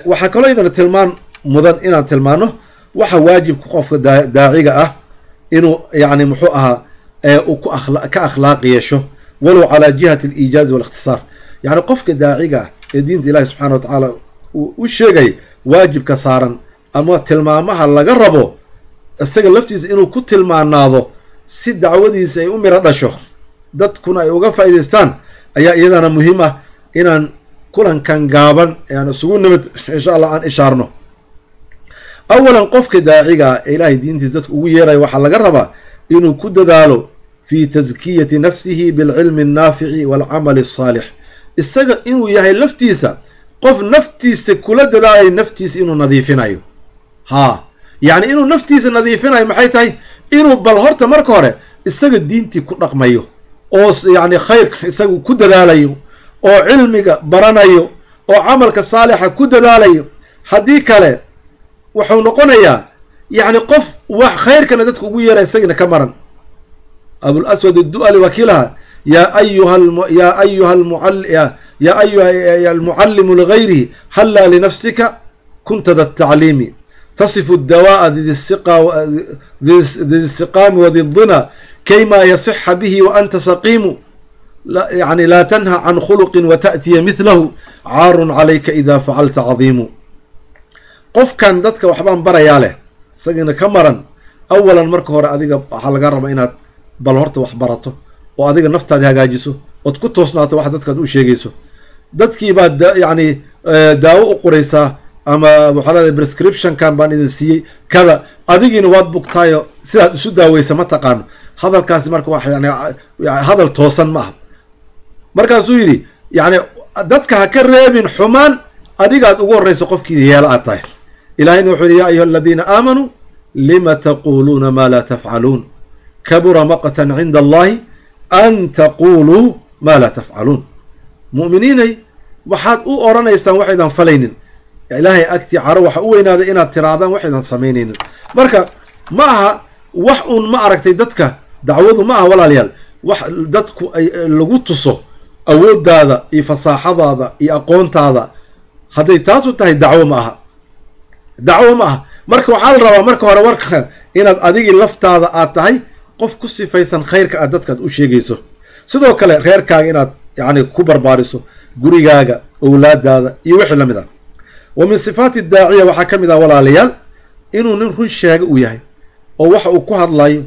waxaa kaloo idana tilmaan mudan inaan tilmaano waxa waajibka qofka daaciga ah inuu yani muxuu ahaa uu ku ka akhlaaq yeesho, walow calaa jihati aliijaazi waalikhtisaar. Yani qofka daaciga ah ee diinta ilahi subxana wa tacaala uu u sheegay, waajibka saaran ama tilmaamaha laga rabo isaga laftiisa inuu ku tilmaanaado si dacwadiisa ay u miro dhasho, dadkuna ay uga faa'iidaystaan, ayaa iyadana muhiim ah inaan kulankan gaaban ee aan isugu nimid insha Allah aan ishaarno. Awalan, qofka daaciga ah ee ilaahay diintiisa dadka ugu yeerayo waxaa laga rabaa inuu ku dadaalo fi taskiyati nafsihi bilcilmi annaafici waalcamali asaalix. Isaga inuu yahay laftiisa qof naftiisa kula dadaalayo naftiisa inuu nadiifinayo. Haa, yacni inuu naftiisa nadiifinayo maxay tahay? Inuu bal horta marka hore isaga diintii ku dhaqmayo oo yacni khayrka isagu ku dadaalayo oo cilmiga baranayo oo camalka saalixa ku dadaalayo. Haddii kale wuxuu noqonayaa yacni qof wax khayrkana dadka ugu yeera isagina ka maran. Abul Aswad addu'ali wakiilaha: ya ayuha almucallimu ligayrihi, hallaa linafsika kunta da tacliimi, tasifu adawaa'a di siqaami wadi dina kayma yasixa bihi wa anta saqiimu, yani laa tanha can khuluqin wata'tiya mithlahu, caarun calayka ida facalta cadiimu. Qofkan dadka waxbaan barayaa leh isagiina ka maran, awalan marka hore adiga waxaa laga rabaa inaad bal horta wax barato oo adiga naftaadi hagaajiso ood ku toosnaato wax dadkaad u sheegayso. Dadkii baad yacni daawo u qoraysaa ama waxaa leedahay prescriptionkan baan idin siiyey kada, adigiina waad bugtaayo sidaad isu daaweysa ma taqaano. Hadalkaasi marka wax yani hadal toosan ma aha. Markaasuu yidhi yacni dadka ha ka reebin xumaan adigaad ugu horreyso qofkii yeela aad tahay. Ilahayna wuxuu yihi: ya ayuha aladiina aamanuu lima taquuluuna maa laa tafcaluun, kabura maqtan cinda allahi an taquluu maa laa tafcaluun. Mu'miniinay, waxaad u oranaysaan waxaydan falaynin, Ilaahay agtii caro waxa u weynaaday inaad tiraadaan waxaydan samaynaynin. Marka ma aha wax uun ma aragtay dadka dacwadu ma aha, walaalayaal, wax dadku ay lagu tuso awooddaada iyo fasaaxadaada iyo aqoontaada. Hadday taasu tahay dacwo ma aha, dacwo ma aha. Marka waxaa la rabaa marka hore warka inaad adigii laftaada aad tahay qof ku sifaysan khayrka aad dadkaad u sheegayso. Sidoo kale reerkaaga inaad yani ku barbaariso, gurigaaga, owlaadaada iyo wixii lamid ah. Wa min sifaati daaciya waxaa ka mid ah, walaalayaal, inuu nin run sheega uu yahay oo waxa uu ku hadlayo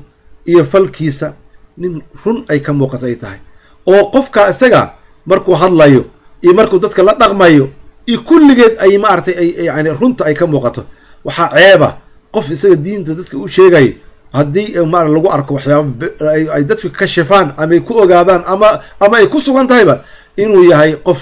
iyo falkiisa nin run ay ka muuqata ay tahay, oo qofka isaga markuu hadlayo iyo markuu dadka la dhaqmayo iyo kulligeed ay maaragtay ay yani runta ay ka muuqato. Waxaa ceeba qof isaga diinta dadka u sheegayo Haddii ma lagu arko waxyaaba ay dadku ka shifaan ama ay ku ogaadaan ama ay ku sugan tahayba inuu yahay qof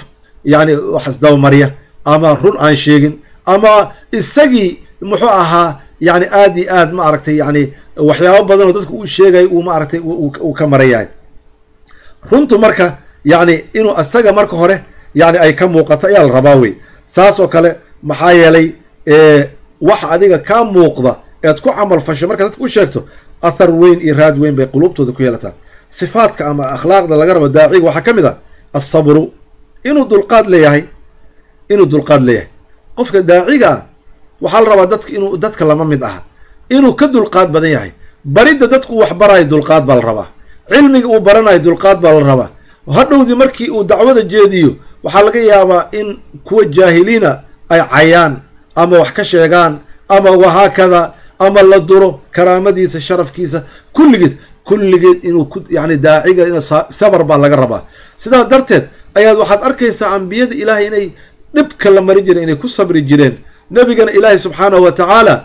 yani wax isdabamariya ama run aan sheegin ama isagii muxuu ahaa yani aad iyo aad ma aragtay yani waxyaabo badan oo dadku uu sheegay uu ma aragtay uu ka maran yahay runtu. Marka yani inuu isaga marka hore yani ay ka muuqato ayaa la rabaa wey. Saas oo kale, maxaa yeelay waxa adiga kaa muuqda ead ku camal fasho marka dadka u sheegto, athar weyn iyo raad weyn bay quluubtooda ku yeelataa. Sifaadka ama akhlaaqda laga rabo daaciga waxaa ka mid ah asabru, inuu dulqaad leeyahay. Inuu dulqaad leeyahay qofka daaciga ah waxaa la rabaa dadka inuu dadka lama mid aha, inuu ka dulqaad badan yahay. Baridda dadku uu wax barayo dulqaad baa la rabaa, cilmiga uu baranayo dulqaad baa la rabaa. Hadhowdii markii uu dacwada jeediyo waxaa laga yaabaa in kuwa jaahiliina ay cayaan ama wax ka sheegaan ama wahaakada ama la duro karaamadiisa, sharafkiisa, kulligiis kulligeed inuu ku yani daaciga in sabar baa laga rabaa. Sidaa darteed ayaad waxaad arkaysaa ambiyada Ilaahay inay dhibka la marin jireen inay ku sabri jireen. Nabigana Ilaahay subxaanahu wa tacaala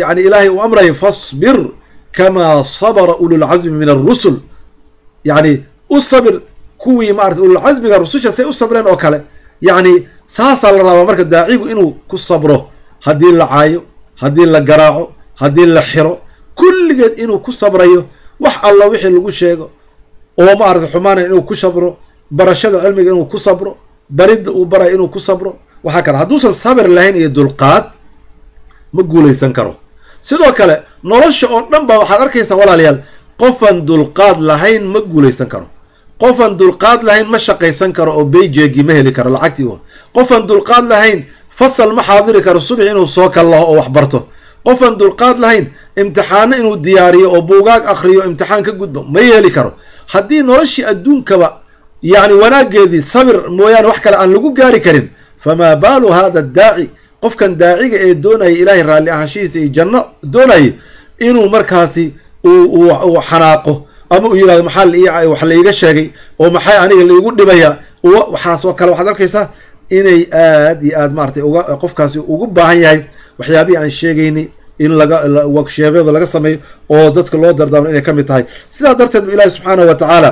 yani Ilaahay uu amraya: "Fasbir kamaa sabara ululcazmi min alrusul." Yani u sabir kuwii maarata ululcazmiga rususha say u sabreen oo kale. Yani saasaa la rabaa marka daacigu inuu ku sabro haddii la caayo, haddii la garaaco, haddii la xiro, kulligeed inuu ku sabrayo. Wax alla wixii lagu sheego oo maarata xumaanaya inuu ku sabro, barashada cilmiga inuu ku sabro, baridda uu barayo inuu ku sabro. Waxaa kale, hadduusan sabir lahayn iyo dulqaad, ma guulaysan karo. Sidoo kale nolosha oo dhan ba waxaad arkaysaa, walaalayaal, qofaan dulqaad lahayn ma guulaysan karo. Qofaan dulqaad lahayn ma shaqaysan karo oo paycheck-gii ma heli karo lacagtii. Qofaan dulqaad lahayn fasal ma xaadiri karo subax inuu soo kallaho oo wax barto. Qofaan dulqaad lahayn imtixaano inuu diyaariyo oo buugaag akhriyo, imtixaan ka gudbo ma yeeli karo. Haddii noloshii adduunkaba yacni wanaageedii sabir mooyaane wax kale aan lagu gaari karin, famaa baalu hada daaci? Qofkan daaciga ee doonaya Ilaahay raalli ahaanshihiisa iyo janno doonayay inuu markaasi uu xanaaqo ama uu yihahdo maxaa wax laiga sheegay oo maxay aniga laigu dhibaya, waxaas oo kale waxaad arkaysaa inay aad iyo aad maratay uga qofkaasi ugu baahan yahay waxyaabihii aan sheegaynay in laga workshop-yada laga sameeyo oo dadka loo dardaarmo inay ka mid tahay. Sidaa darteed bu Ilaahi subxaanahu wa tacaala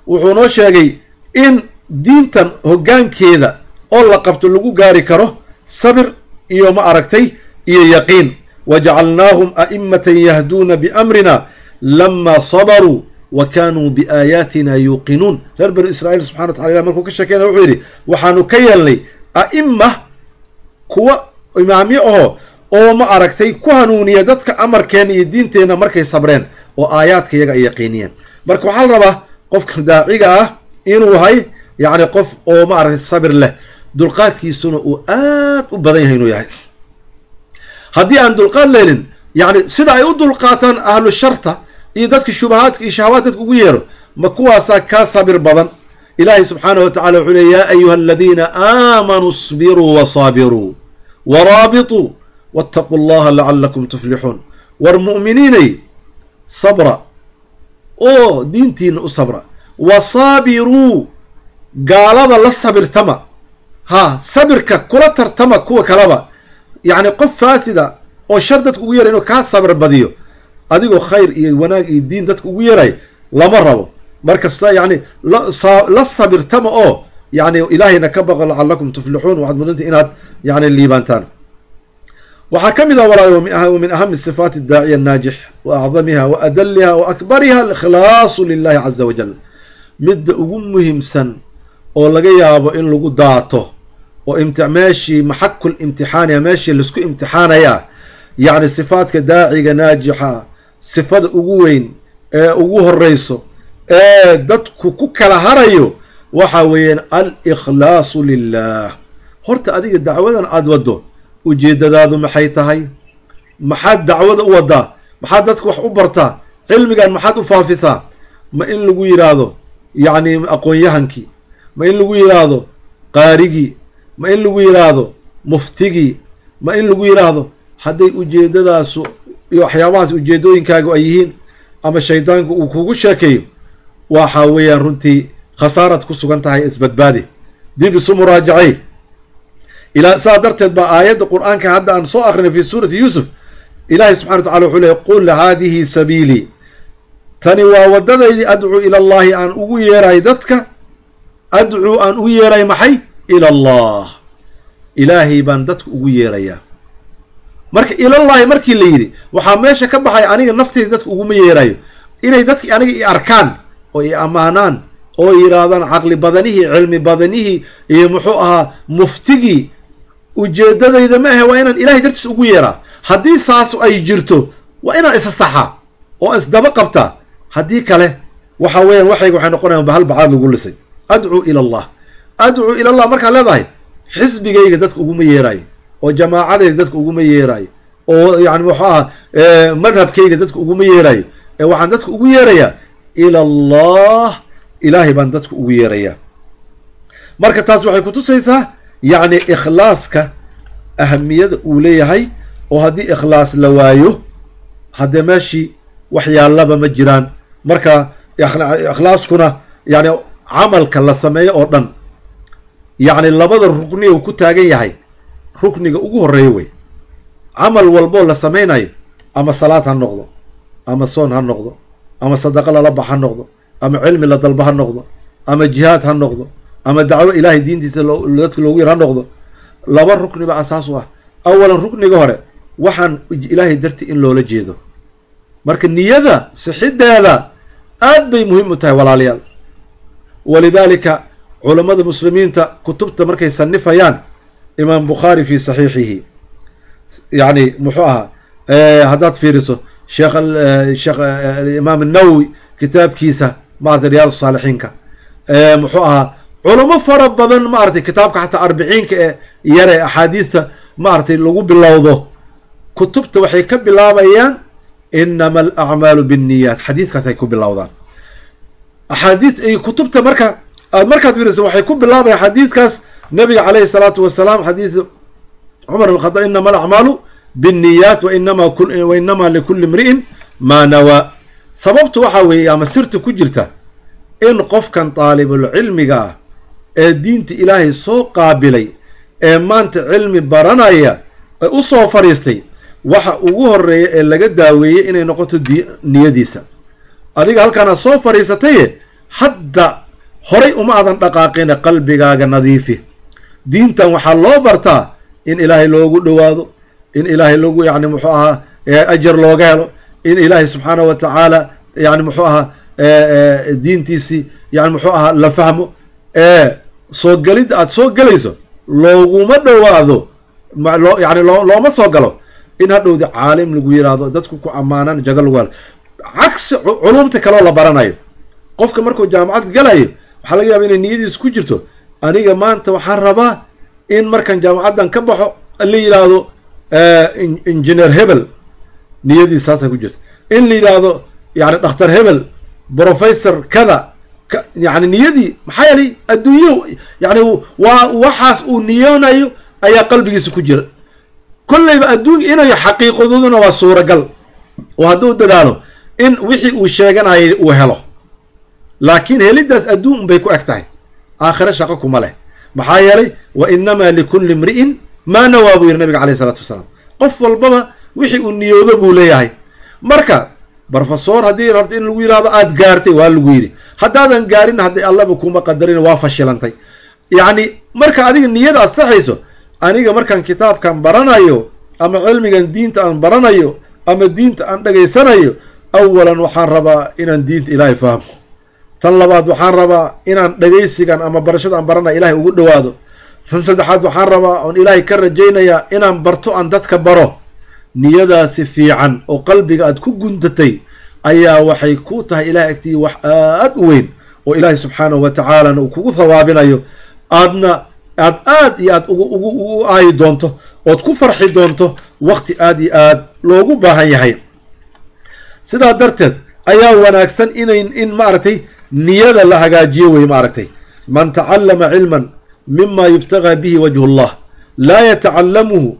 wuxuu noo sheegay in diintan hoggaankeeda oo la qabto lagu gaari karo sabir iyo ma aragtay iyo yaqiin. "Wajacalnaahum a'imatan yahduuna biamrina lama sabaruu wa kanuu biaayaatina yuuqinuun." Reer Banu Israiil subxana wa tacala ilah markuu ka sheekeynaya wuxuu yidhi: waxaanu ka yeelnay a'ima, kuwa imaamyo aho oo ma aragtay ku hanuuniya dadka amarkeena iyo diinteenna markay sabreen oo aayaadka iyaga ay yaqiiniyeen. Marka waxaa la rabaa qofka daaciga ah inuu yahay yacni qof oo ma aragtay sabir leh, dulqaadkiisuna uu aad u badan yahay inuu yahay. Haddii aan dulqaad leelin, yacni sida ay u dulqaataan ahlu sharta iyo dadka shubahaadka iyo shahawaad dadka ugu yeero, ma kuwaasaa kaa sabir badan? Ilaahay subxaanahu wa tacala wuxuu leey: "Yaa ayuha aladiina aamanuu isbiruu wasaabiruu waraabituu wattaquu allaha lacalakum tuflixuun." War mu'miniinay, sabra oo diintiina u sabra, wasaabiruu, gaalada la sabirtama, ha sabirka kula tartama kuwa kaleba. Yacni qof faasida oo shar dadka ugu yeray inuu kaa sabir badiyo adigoo khayr iyo wanaag iyo diin dadka ugu yeray lama rabo. Markasta yacni la sabirtama oo yani Ilaahayna ka baqo, lacalakum tuflixuun, waxaad mudanta inaad yani liibaantaan. Waxaa ka mid ah, walaal, min ahami sifaat daaciya naajix wa acdamiha wa adaliha wa akbariha alikhlaasu lilahi caza wajal. Midda ugu muhiimsan oo laga yaabo in lagu daato oo meeshii maxakul imtixaaniya, meeshii laisku imtixaanaya, yacni sifaadka daaciga naajixa sifada ugu weyn ee ugu horeyso ee dadku ku kala harayo waxa weeyaan alikhlaasu lilah. Horta adiga dacwadan aada waddo ujeedadaadu maxay tahay? Maxaad dacwada u wadaa? Maxaad dadka wax u bartaa? Cilmigan maxaad u faafisaa? Ma in lagu yidhaahdo yacni aqoon-yahankii? Ma in lagu yidhaahdo qaarigii? Ma in lagu yidhaahdo muftigii? Ma in lagu yidhaahdo? Hadday ujeedadaasu iyo waxyaabahaas ujeedooyinkaagu ay yihiin ama shaydaanku uu kugu sheekeeyo, waxa weeyaan runtii khasaaraad ku sugan tahay. Isbadbaadi, dib isu muraajacay. Ilaa saa darteed baa aayadda Qur-aanka hadda aan soo akrinay fi suurati Yuusuf. Ilaahay subxana wa tacala wuxuu leeyay qul haadihi sabiilii, tani waa waddadaydii, adcuu ila allahi aan ugu yeerayo dadka, adcuu aan ugu yeerayo maxay? Ila allah, ilaahay baan dadka ugu yeerayaa. Marka ilallahi markii la yidhi waxaa meesha ka baxay aniga nafteyda dadka uguma yeerayo, inay dadki aniga i arkaan oo i ammaanaan oo yidhaahdaan caqli badanihii, cilmi badanihii iyo muxuu ahaa muftigii, ujeedadayda ma ahe, waa inaan ilahay dartiis ugu yeeraa. Haddii saasu ay jirto waa inaan isa saxaa oo isdaba qabtaa, haddii kale waxa weeyaan waxayga waxay noqonayan bahal bacaad lagu lisay. Adcuu ila allah, adcuu ila allah markaad leedahay xisbigayga dadka uguma yeeraayo, oo jamaacadayda dadka uguma yeeraayo, oo yani muxuu ahaa madhabkayga dadka uguma yeeraayo, ee waxaan dadka ugu yeerayaa ila allah, ilaahay baan dadka ugu yeerayaa. Marka taas waxay kutusaysaa yacni ikhlaaska ahamiyada uu leeyahay, oo haddii ikhlaas la waayo haddee meeshii waxyaalaba ma jiraan. Marka ikhlaaskuna yani camalka la sameeyo oo dhan yacni labada rukni uu ku taagan yahay, rukniga ugu horeeyo wey. Camal walboo la sameynayo, ama salaad ha noqdo, ama soon ha noqdo, ama sadaqa lala bax ha noqdo, ama cilmi la dalba ha noqdo, ama jihaad ha noqdo, ama dacwo ilaahay diintiisa dadka loogu yar ha noqdo, laba rukni ba asaas u ah. Awalan rukniga hore waxaan ilaahay darti in loola jeedo. Marka niyada sixideeda aad bay muhiim u tahay walaalayaal. Walidaalika culammada muslimiinta kutubta markay sanifayaan, imaam Bukhaari fi saxiixihi, yani muxuu ahaa haddaad fiiriso sheekh imaam Nawowi kitaabkiisa maaragtay Riyaad Saalixiinka, muxuu ahaa culamo fara badan maaragtay kitaabka xataa arbiciinka ee yare axaadiista maaragtay lagu bilowdo, kutubta waxay ka bilaabayaan inama alacmaalu binniyaat, xadiiskaas ay ku bilowdaan axaadiis iyo kutubta. Marka aad markaad fiiriso waxay ku bilaabayaan xadiidkaas nabiga caleyhi salaatu wasalaam, xadiis Cumar ibn Khadaab, inama alacmaalu binniyaat wainama likulli imri'in maa nawaa. Sababtu waxaa weeye ama sirta ku jirta in qofkan daalibulcilmiga ah ee diinta ilaahay soo qaabilay ee maanta cilmi baranaya ee u soo fadhiistay, waxa ugu horeeya ee laga daaweeyey inay noqoto niyadiisa. Adiga halkaanaad soo fadhiisataye hadda horay uma aadan dhaqaaqina, qalbigaaga nadiifi. Diintan waxaa loo bartaa in ilaahay loogu dhowaado, in ilaahay lagu yani muxuu ahaa ajar looga helo, in ilaahay subxaanah wa tacaala yani muxuu ahaa diintiisii yani muxuu ahaa la fahmo. Ee soo gelidda aad soo gelayso looguma dhowaado, yani looma soo galo in hadhowdi caalim lagu yiraahdo, dadku ku ammaanaan, jago lagu helo. Cagsi culumta kaloo la baranayo, qofka markuu jaamacad galayo waxaa laga yaaba inay niyadiisa ku jirto aniga maanta waxaan rabaa in markaan jaamacaddan ka baxo la yidhaahdo engineer hebel, niyadiisa saasay ku jirta, in la yidhaahdo yani dhakhtar hebel, professor kada, yani niyadii, maxaa yeelay adduunyo yani waa waxaas uu niyoonayo ayaa qalbigiisa ku jira. Kolleyba adduun inay xaqiiqadooduna waa suuragal, oo hadduu dadaalo in wixii uu sheeganayay uu helo, laakiin heliddaas adduun unbay ku eg tahay, aakhiro shaqo kuma leh. Maxaa yeelay wa inamaa likulli imri'in maa nawaa buu yidhi nabiga caleyhi isalaatu wasalaam, qof walbaba wixii uu niyoodo buu leeyahay. Marka brofesor haddii rabto in lagu yidhahdo aada gaartay, waa lagu yidhi, haddaadan gaarin haddii allaba kuma qadarin waa fashilantay. Yacni marka adiga niyada aad saxayso, aniga markaan kitaabkan baranayo ama cilmigan diinta aan baranayo ama diinta aan dhegaysanayo, awalan waxaan rabaa inaan diinta ilaahay fahmo, tan labaad waxaan rabaa inaan dhegaysigan ama barashada aan baranayo ilahay ugu dhowaado, tan saddexaad waxaan rabaa oon ilaahay ka rajaynayaa inaan barto aan dadka baro. Niyadaasi fiican oo qalbiga aad ku guntatay ayaa waxay ku tahay ilahay agtii wax aad u weyn, oo ilaahay subxaanahu wa tacaalana uu kugu thawaabinayo, aadna aad aad iyo aad ugu aayi doonto ood ku farxi doonto waqti aad iyo aad loogu baahan yahay. Sidaa darteed ayaa wanaagsan inay in maaragtay niyada la hagaajiyo wey. Maaragtay man tacallama cilman mima yubtagaa bihi wajhu llah laa yatacalamuhu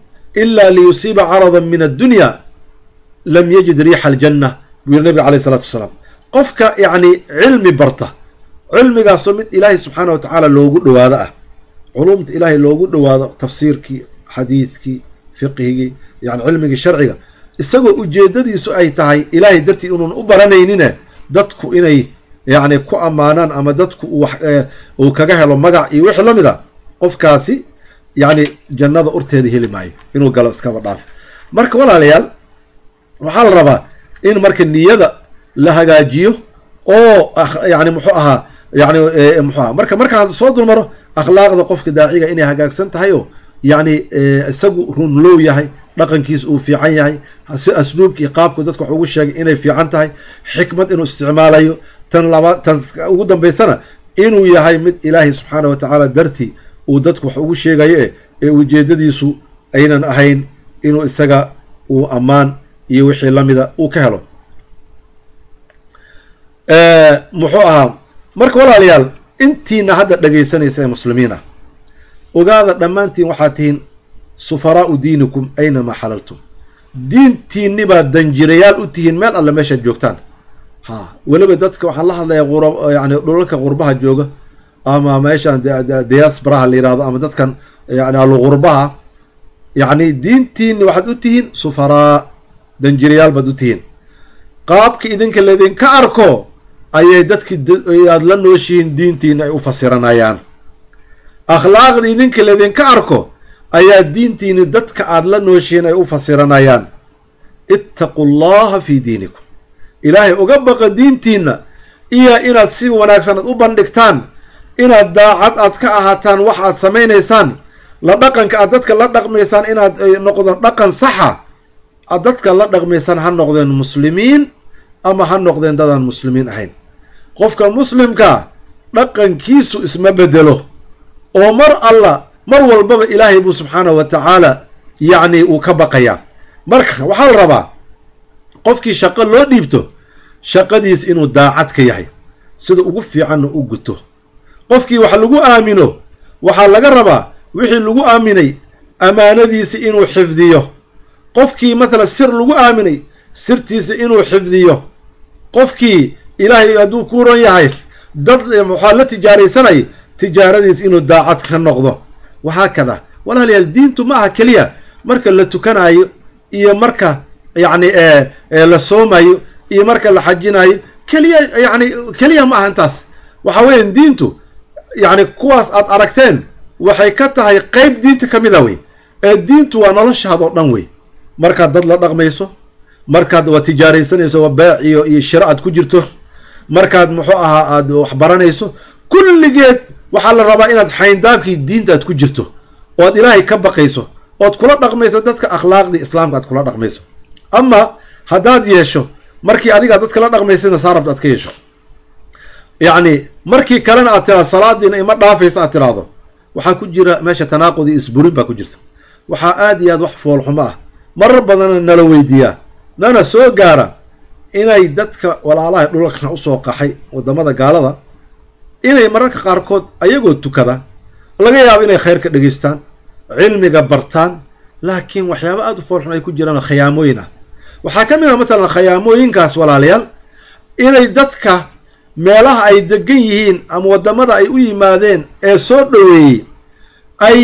ila liyusiiba caradan min addunya lam yajid riixa aljanna, buu yiri nabiga caleyh isalaatu wasalaam. Qofka yacni cilmi barta, cilmigaasoo mid ilaahay subxaana wa tacaala loogu dhowaado ah, culumta ilaahay loogu dhowaado, tafsiirkii, xadiidkii, fiqhigii, yani cilmigii sharciga, isagoo ujeedadiisu ay tahay ilaahay dartii inuun u baranaynine dadku inay yacni ku ammaanaan ama dadku uu kaga helo magac iyo wixii la mid a, qofkaasi yacni jannada urteeda heli maayo, inuu galo iskaba dhaaf. Marka walaalayaal, waxaa la rabaa in marka niyada la hagaajiyo oo yani muxuu ahaa yani muxuu ahaa marka markaan soo dulmaro akhlaaqda qofka daaciga inay hagaagsan tahay oo yacni isagu runlow yahay, dhaqankiisa uu fiican yahay, si asluubka iyo qaabku dadka wax ugu sheegay inay fiican tahay, xikmad inuu isticmaalayo, tan laba tan ugu dambaysana inuu yahay mid ilaahay subxaana wa tacaala dartii uu dadku wax ugu sheegayo ee ujeedadiisu aynan ahayn inuu isaga uu ammaan iyo wixii lamida uu ka helo. Muxuu ahaa marka walaalayaal, intiina hadda dhegaysanaysa ee muslimiin ah, ogaada dhammaantiin waxaad tihiin sufaraau diinikum aynamaa xalaltum, diintiinni baad danjirayaal u tihiin meel alle meeshaad joogtaan. Ha weliba dadka waxaan la hadlayaa yani dhulalka qurbaha jooga ama meeshaan diasporaha la yihahdo ama dadkan yani alqurbaha, yacni diintiinni waxaad u tihiin sufaraa, danjirayaal baad u tihiin. Qaabka idinka laydinka arko ayay dadkii aad la nooshihiin diintiina ay u fasiranayaan. Akhlaaqda idinka laydinka arko ayaa diintiini dadka aad la nooshihiin ay u fasiranayaan. Ittaqu llaha fii diinikum, ilaahay uga baqa diintiina iyo inaad si wanaagsan aad u bandhigtaan, inaad daacad aad ka ahaataan wax aad samaynaysaan, la dhaqanka aad dadka la dhaqmaysaan inaad noqdo dhaqan saxa, aad dadka la dhaqmaysaan ha noqdeen muslimiin ama ha noqdeen dadaan muslimiin ahayn. Qofka muslimkaa dhaqankiisu isma bedelo oo mar alla mar walbaba ilaahay buu subxaanahu wa tacaala yacni uu ka baqayaa. Marka waxaa la rabaa qofkii shaqo loo dhiibto shaqadiis inuu daacad ka yahay, sida ugu fiicanna u guto. Qofkii wax lagu aamino waxaa laga rabaa wixii lagu aaminay amaanadiisi inuu xifdiyo. Qofkii mathalan sir lagu aaminay sirtiisa inuu xifdiyo. Qofkii ilaahay hadduu ku ron yahay dad waxaa la tijaaraysanay tijaaradiis inuu daacad ka noqdo. Waxaa kada walaalayaal, diintu ma aha keliya marka la tukanayo iyo marka yacni la soomayo iyo marka la xajinayo keliya, yacni keliya ma aha intaas. Waxa weeyaan diintu yacni kuwaas aad aragteen waxay ka tahay qeyb diinta ka mid a wey. Ee diintu waa noloshaadoo dhan wey. Markaad dad la dhaqmayso, markaad waa tijaaraysanayso, waa beec iyo shiro aad ku jirto, markaad muxuu ahaa aad wax baranayso, kulligeed waxaa la rabaa inaad xayndaabkii diinta aad ku jirto oo aad ilaahay ka baqayso ood kula dhaqmayso dadka akhlaaqdii islaamka aad kula dhaqmayso. Ama haddaad yeesho markii adigaa dadka la dhaqmaysayna saarabta aad ka yeesho, yacni markii kalena aad tiraado salaadiina ima dhaafayso aad tiraahdo, waxaa ku jira meesha tanaaqud iyo isburin baa ku jirta. Waxaa aad iyo aad wax foolxumo ah marar badanna nala weydiiyaa nana soo gaara inay dadka walaalaha dhulalkan usoo qaxay wadamada gaalada inay mararka qaarkood ayagoo tukada laga yaabo inay khayrka dhegeystaan, cilmiga bartaan, laakiin waxyaaba aada u foolxun ay ku jiraan oo khayaamooyin ah. Waxaa ka mid ah mathalan khayaamooyinkaas walaalayaal inay dadka meelaha ay degan yihiin ama wadamada ay u yimaadeen ee soo dhoweeyey ay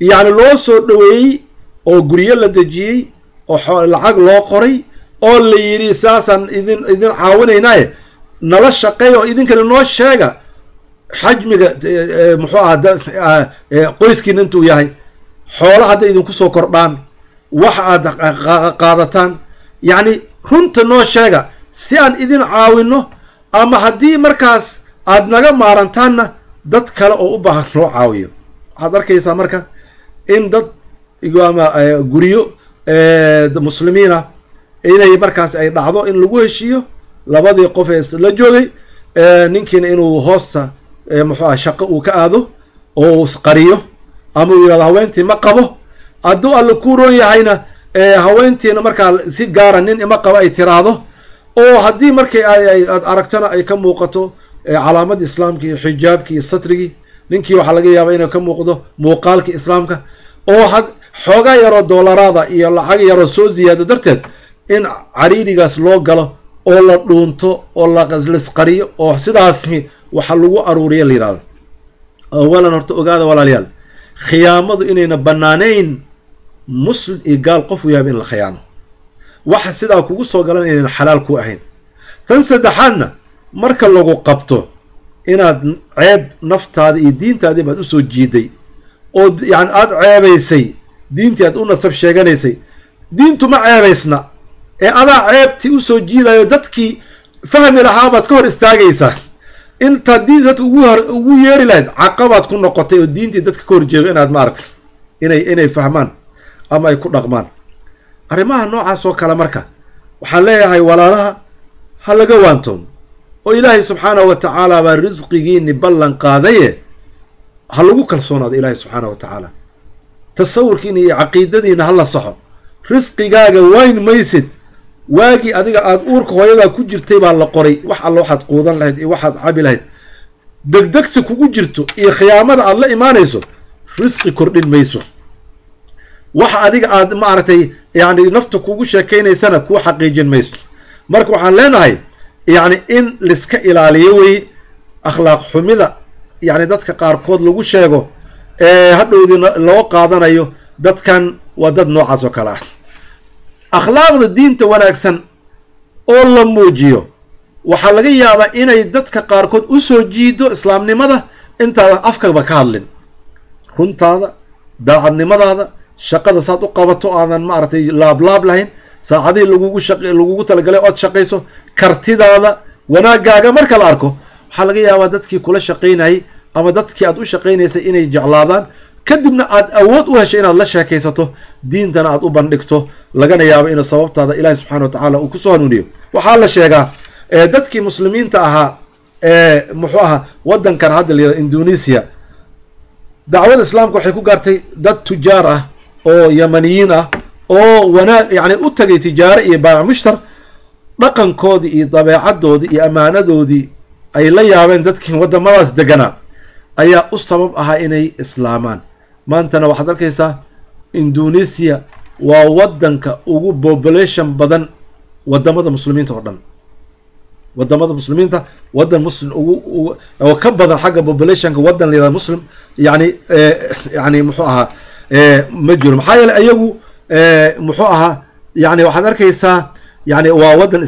yacni loo soo dhoweeyey oo guryo la dejiyey oo lacag loo qoray oo la yidhi saasaan idin caawinaynaaye nala shaqeey oo idinkana noo sheega xajmiga muxuu ahaa qoyskiina intuu yahay, xoola hadday idinku soo kordhaan, wax aad qaadataan, yacni runta noo sheega si aan idin caawino, ama haddii markaas aad naga maarantaanna dad kale oo u baahan loo caawiyo. Waxaad arkaysaa marka in dad ama guryo muslimiina inay markaas ay dhacdo in lagu heshiiyo labadii qof ee la joogay, ninkiina inuu hoosta muxuu ah shaqo uu ka aado oo uu isqariyo ama uu yihahdo haweentii ma qabo, hadduu alle ku roon yahayna haweentiina markaa si gaara nin ima qabo ay tiraahdo, oo haddii markay aad aragtona ay ka muuqato calaamadii islaamka iyo xijaabkii iyo satrigii, ninkii waxaa laga yaabaa inay ka muuqdo muuqaalkii islaamka, oo xoogaa yaroo doolaraada iyo lacag yaroo soo ziyaado darteed in cariirigaas loo galo oo la dhuunto oo laisqariyo oo sidaasi waxa lagu aruuriya la yidhahdo. Awalan horta ogaada walaalayaal, khiyaamadu inayna banaanayn muslim iyo gaal qof u yaaba in la khiyaano. Waxa sidaa kugu soo galan inaynan xalaal ku ahayn. Tan saddexaadna, marka lagu qabto inaad ceeb naftaada iyo diintaadii baad usoo jiiday oo yani aada ceebaysay diintii aad u nasab sheeganaysay. Diintu ma ceebaysna ee adaa ceebtii usoo jiidayo, dadkii fahmi lahaa baad ka hor istaagaysaa. Intaad diinta dadka ugu yeeri lahayd caqabaad ku noqotay oo diintii dadka ka horjeego inaad maaragtay inay fahmaan ama ay ku dhaqmaan arrimaha noocaas oo kale. Marka waxaan leeyahay walaalaha, ha laga waantoomo oo Ilaahay subxaanahu wa tacaala baa risqigiini ballan qaadaye, ha lagu kalsoonaado Ilaahay subxaanahu wa tacaala. Tasawurkiina iyo caqiidadiina ha la saxo. Risqigaaga wayn maysid. Waagii adiga aada uurka hooyadaa ku jirtay baa la qoray wax alla waxaad quudan lahayd iyo waxaad cabi lahayd. Degdegta kugu jirto iyo khiyaamada aada la imaanayso risqi kordhin mayso. Waxa adiga aada maaragtay yani nafta kugu sheekaynaysana kuu xaqiijin mayso. Marka waxaan leenahay yani in liska ilaaliyo wey akhlaaq xumida yani dadka qaarkood lagu sheego ee hadhowdiina loo qaadanayo dadkan waa dad noocaas oo kale ah. Akhlaaqda diinta wanaagsan oo la muujiyo waxaa laga yaabaa inay dadka qaarkood usoo jiido islaamnimada intaadan afkaba ka hadlin. Runtaada, daacadnimadaada, shaqada saad u qabato aadan maaragtay laablaab lahayn, saacadihii lagugu talagalay ood shaqayso, kartidaada, wanaagaaga marka la arko, waxaa laga yaabaa dadkii kula shaqaynayay ama dadkii aad u shaqaynaysay inay jeclaadaan. Kadibna aad awood u heshay inaad la sheekaysato, diintana aad u bandhigto, lagana yaabo inuu sababtaada Ilaahi subxana wa tacaala uu kusoo hanuuniyo. Waxaa la sheegaa dadkii muslimiinta ahaa ee muxuu ahaa waddankan hadda la yihahdo Indonesia, dacwada islaamka waxay ku gaartay dad tujaar ah oo Yamaniyiin ah oo wanaag yani u tagay tijaare iyo baac mushtar. Dhaqankoodii iyo dabeecadoodii iyo ammaanadoodii ay la yaabeen dadkii waddamadaas deganaa ayaa u sabab ahaa inay islaamaan. Maantana waxaad arkaysaa Indonesia waa waddanka ugu population badan wadamada muslimiinta oo dhan. Wadamada muslimiinta waddan muslim ugu oo ka badan xagga populationka waddan la yihahdo muslim yani muxuu ahaa ma jiro. Maxaa yeelay ayagu muxuu ahaa yani waxaad arkaysaa yani waa waddan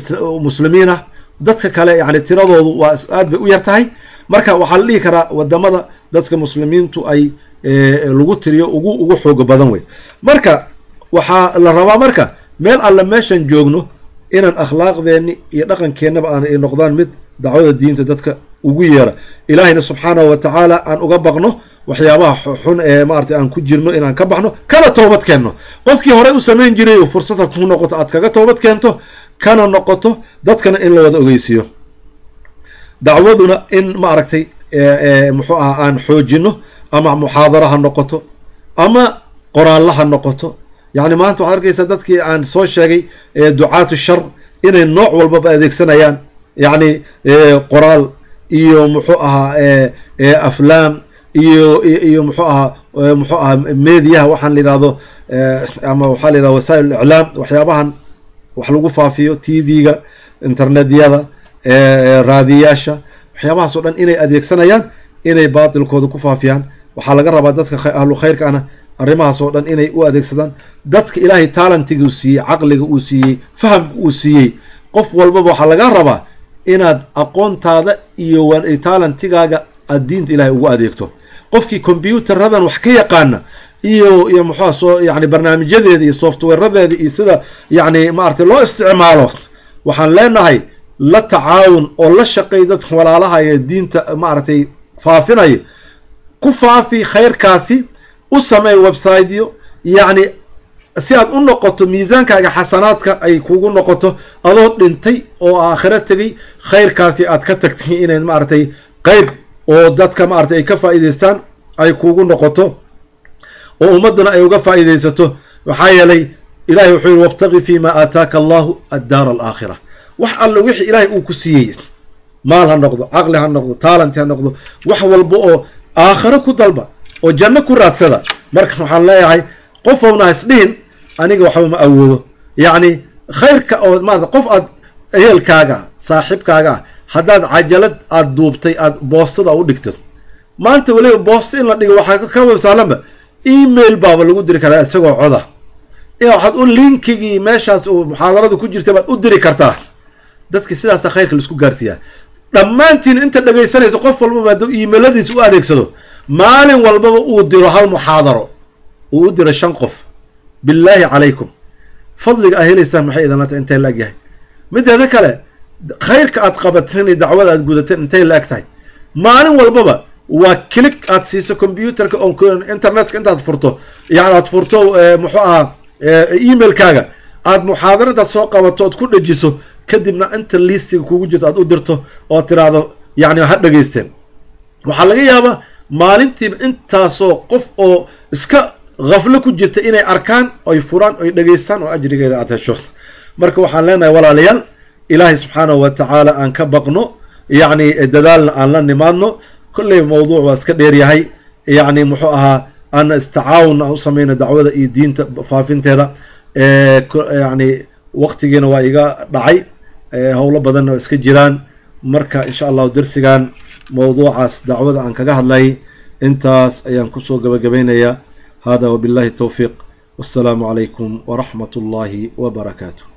muslimiin ah, dadka kale yani tiradoodu waa aad bay u yar tahay. Marka waxaa la dhihi karaa wadamada dadka muslimiintu ay lagu tiriyo ugu xooga badan wey. Marka waxaa la rabaa marka meel alle meeshan joogno inaan akhlaaqdeenni iyo dhaqankeennaba aan ay noqdaan mid dacwada diinta dadka ugu yeera, Ilaahayna subxaanahu wa tacaala aan uga baqno, waxyaabaha xun ee maaragtay aan ku jirno inaan ka baxno, kana toobad keenno. Qofkii horey u samayn jiray fursada ku noqoto aad kaga toobad keento, kana noqoto, dadkana in la wada ogeysiiyo. Dacwaduna in maaragtay muxuu ahaa aan xoojino, ama muxaadaro ha noqoto ama qoraallo ha noqoto. Yani maanta waxaad arkaysaa dadkii aan soo sheegay ducaatu shar inay nooc walbaba adeegsanayaan, yacni qoraal iyo muxuu ahaa aflaam iyo muxuu ahaa mediyaha waxaan la yidhahdo ama waxaa la yidhahdo wasaa'il iclaam, waxyaabahan wax lagu faafiyo, TV-ga, internetyada, raadiyaasha, waxyaabahaas oo dhan inay adeegsanayaan inay baatilkooda ku faafiyaan. Waxaa laga rabaa dadka ahlu khayrka ana arrimahaas oo dhan inay u adeegsadaan. Dadka Ilaahay talentiga uu siiyey, caqliga uu siiyey, fahamka uu siiyey, qof walbaba waxaa laga rabaa inaad aqoontaada iyo talentigaaga aad diinta Ilahay ugu adeegto. Qofkii combyutaradan wax ka yaqaana iyo muxua soo yani barnaamijyadeeda iyo softwareradeeda iyo sida yani maaragtay loo isticmaalo, waxaan leenahay la tacaawun oo la shaqeey dadka walaalaha ee diinta maaragtay faafinayo. Ku faafi khayrkaasi, u sameey websiteyo, yacni si aad u noqoto miisaankaaga xasanaadka ay kugu noqoto adoo dhintay oo aakhiro tegay khayrkaasi aad ka tagtay inay maaragtay qeyb oo dadka maaragtay ay ka faa'iidaystaan ay kugu noqoto oo ummadduna ay uga faa'iidaysato. Maxaa yeelay Ilahay wuxuu yihi: "Wabtaqi fima aataaka Allahu addaara alaakhira." Wax alle wixii Ilaahay uu ku siiyey, maal ha noqdo, caqli ha noqdo, talent ha noqdo, wax walba oo aakhiro ku dalba oo janno ku raadsada. Marka waxaan leeyahay qofowna ha isdhihin aniga waxba ma awoodo. Yacni khayrka oo maarata qof aad ehelkaaga, saaxiibkaaga ah, haddaad cajalad aad duubtay aad boostada u dhigto, maanta weliba boosta in la dhigo waxaa ka sahlanba email baaba lagu diri karaa isagoo coda. Waxaad u linkigii meeshaas uu muxaadarada ku jirtay baad u diri kartaa dadki. Sidaasa khayrka laisku gaarsiiyaa. Dhammaantiin inta dhegaysanayso, qof walbaba hadduu emailadiisa u adeegsado, maalin walbaba uu diro hal muxaadaro, uu u diro 5 qof, billaahi calaykum, fadliga aa helaysaan maxay idinla tahay intay la eg yahay? Mideeda kale, khayrka aad qabateen iyo dacwada aad gudateen intay la eg tahay? Maalin walbaba waa click aad siiso computerka oo internetka intaad furto, yani aad furto muxuu ahaa emailkaaga, aad muxaadaro intaad soo qabato ood ku dhejiso, kadibna inta listiga kugu jirto aad u dirto oo tiraahdo yani ha dhegaysteen. Waxaa laga yaabaa maalintiiba intaasoo qof oo iska khaflo ku jirta inay arkaan, oy furaan, oy dhegaystaan, oo ajrigeeda aad hesho. Marka waxaan leenahay, walaalayaal, Ilaahay subxaanahu wa tacaala aan ka baqno, yacni dadaalna aan la nimaadno. Kolley mawduuc waa iska dheeryahay. Yacni muxuu ahaa, aan istacaawun aan u samayno dacwada iyo diinta faafinteeda. Yacni waqtigiina waa iga dhacay, howlo badanna waa iska jiraan. Marka insha Allahu darsigan mawduucaas dacwada aan kaga hadlay intaas ayaan kusoo gabagabaynayaa. Hada wabillahi towfiiq, wassalaamu calaykum waraxmat ullahi wabarakaatu.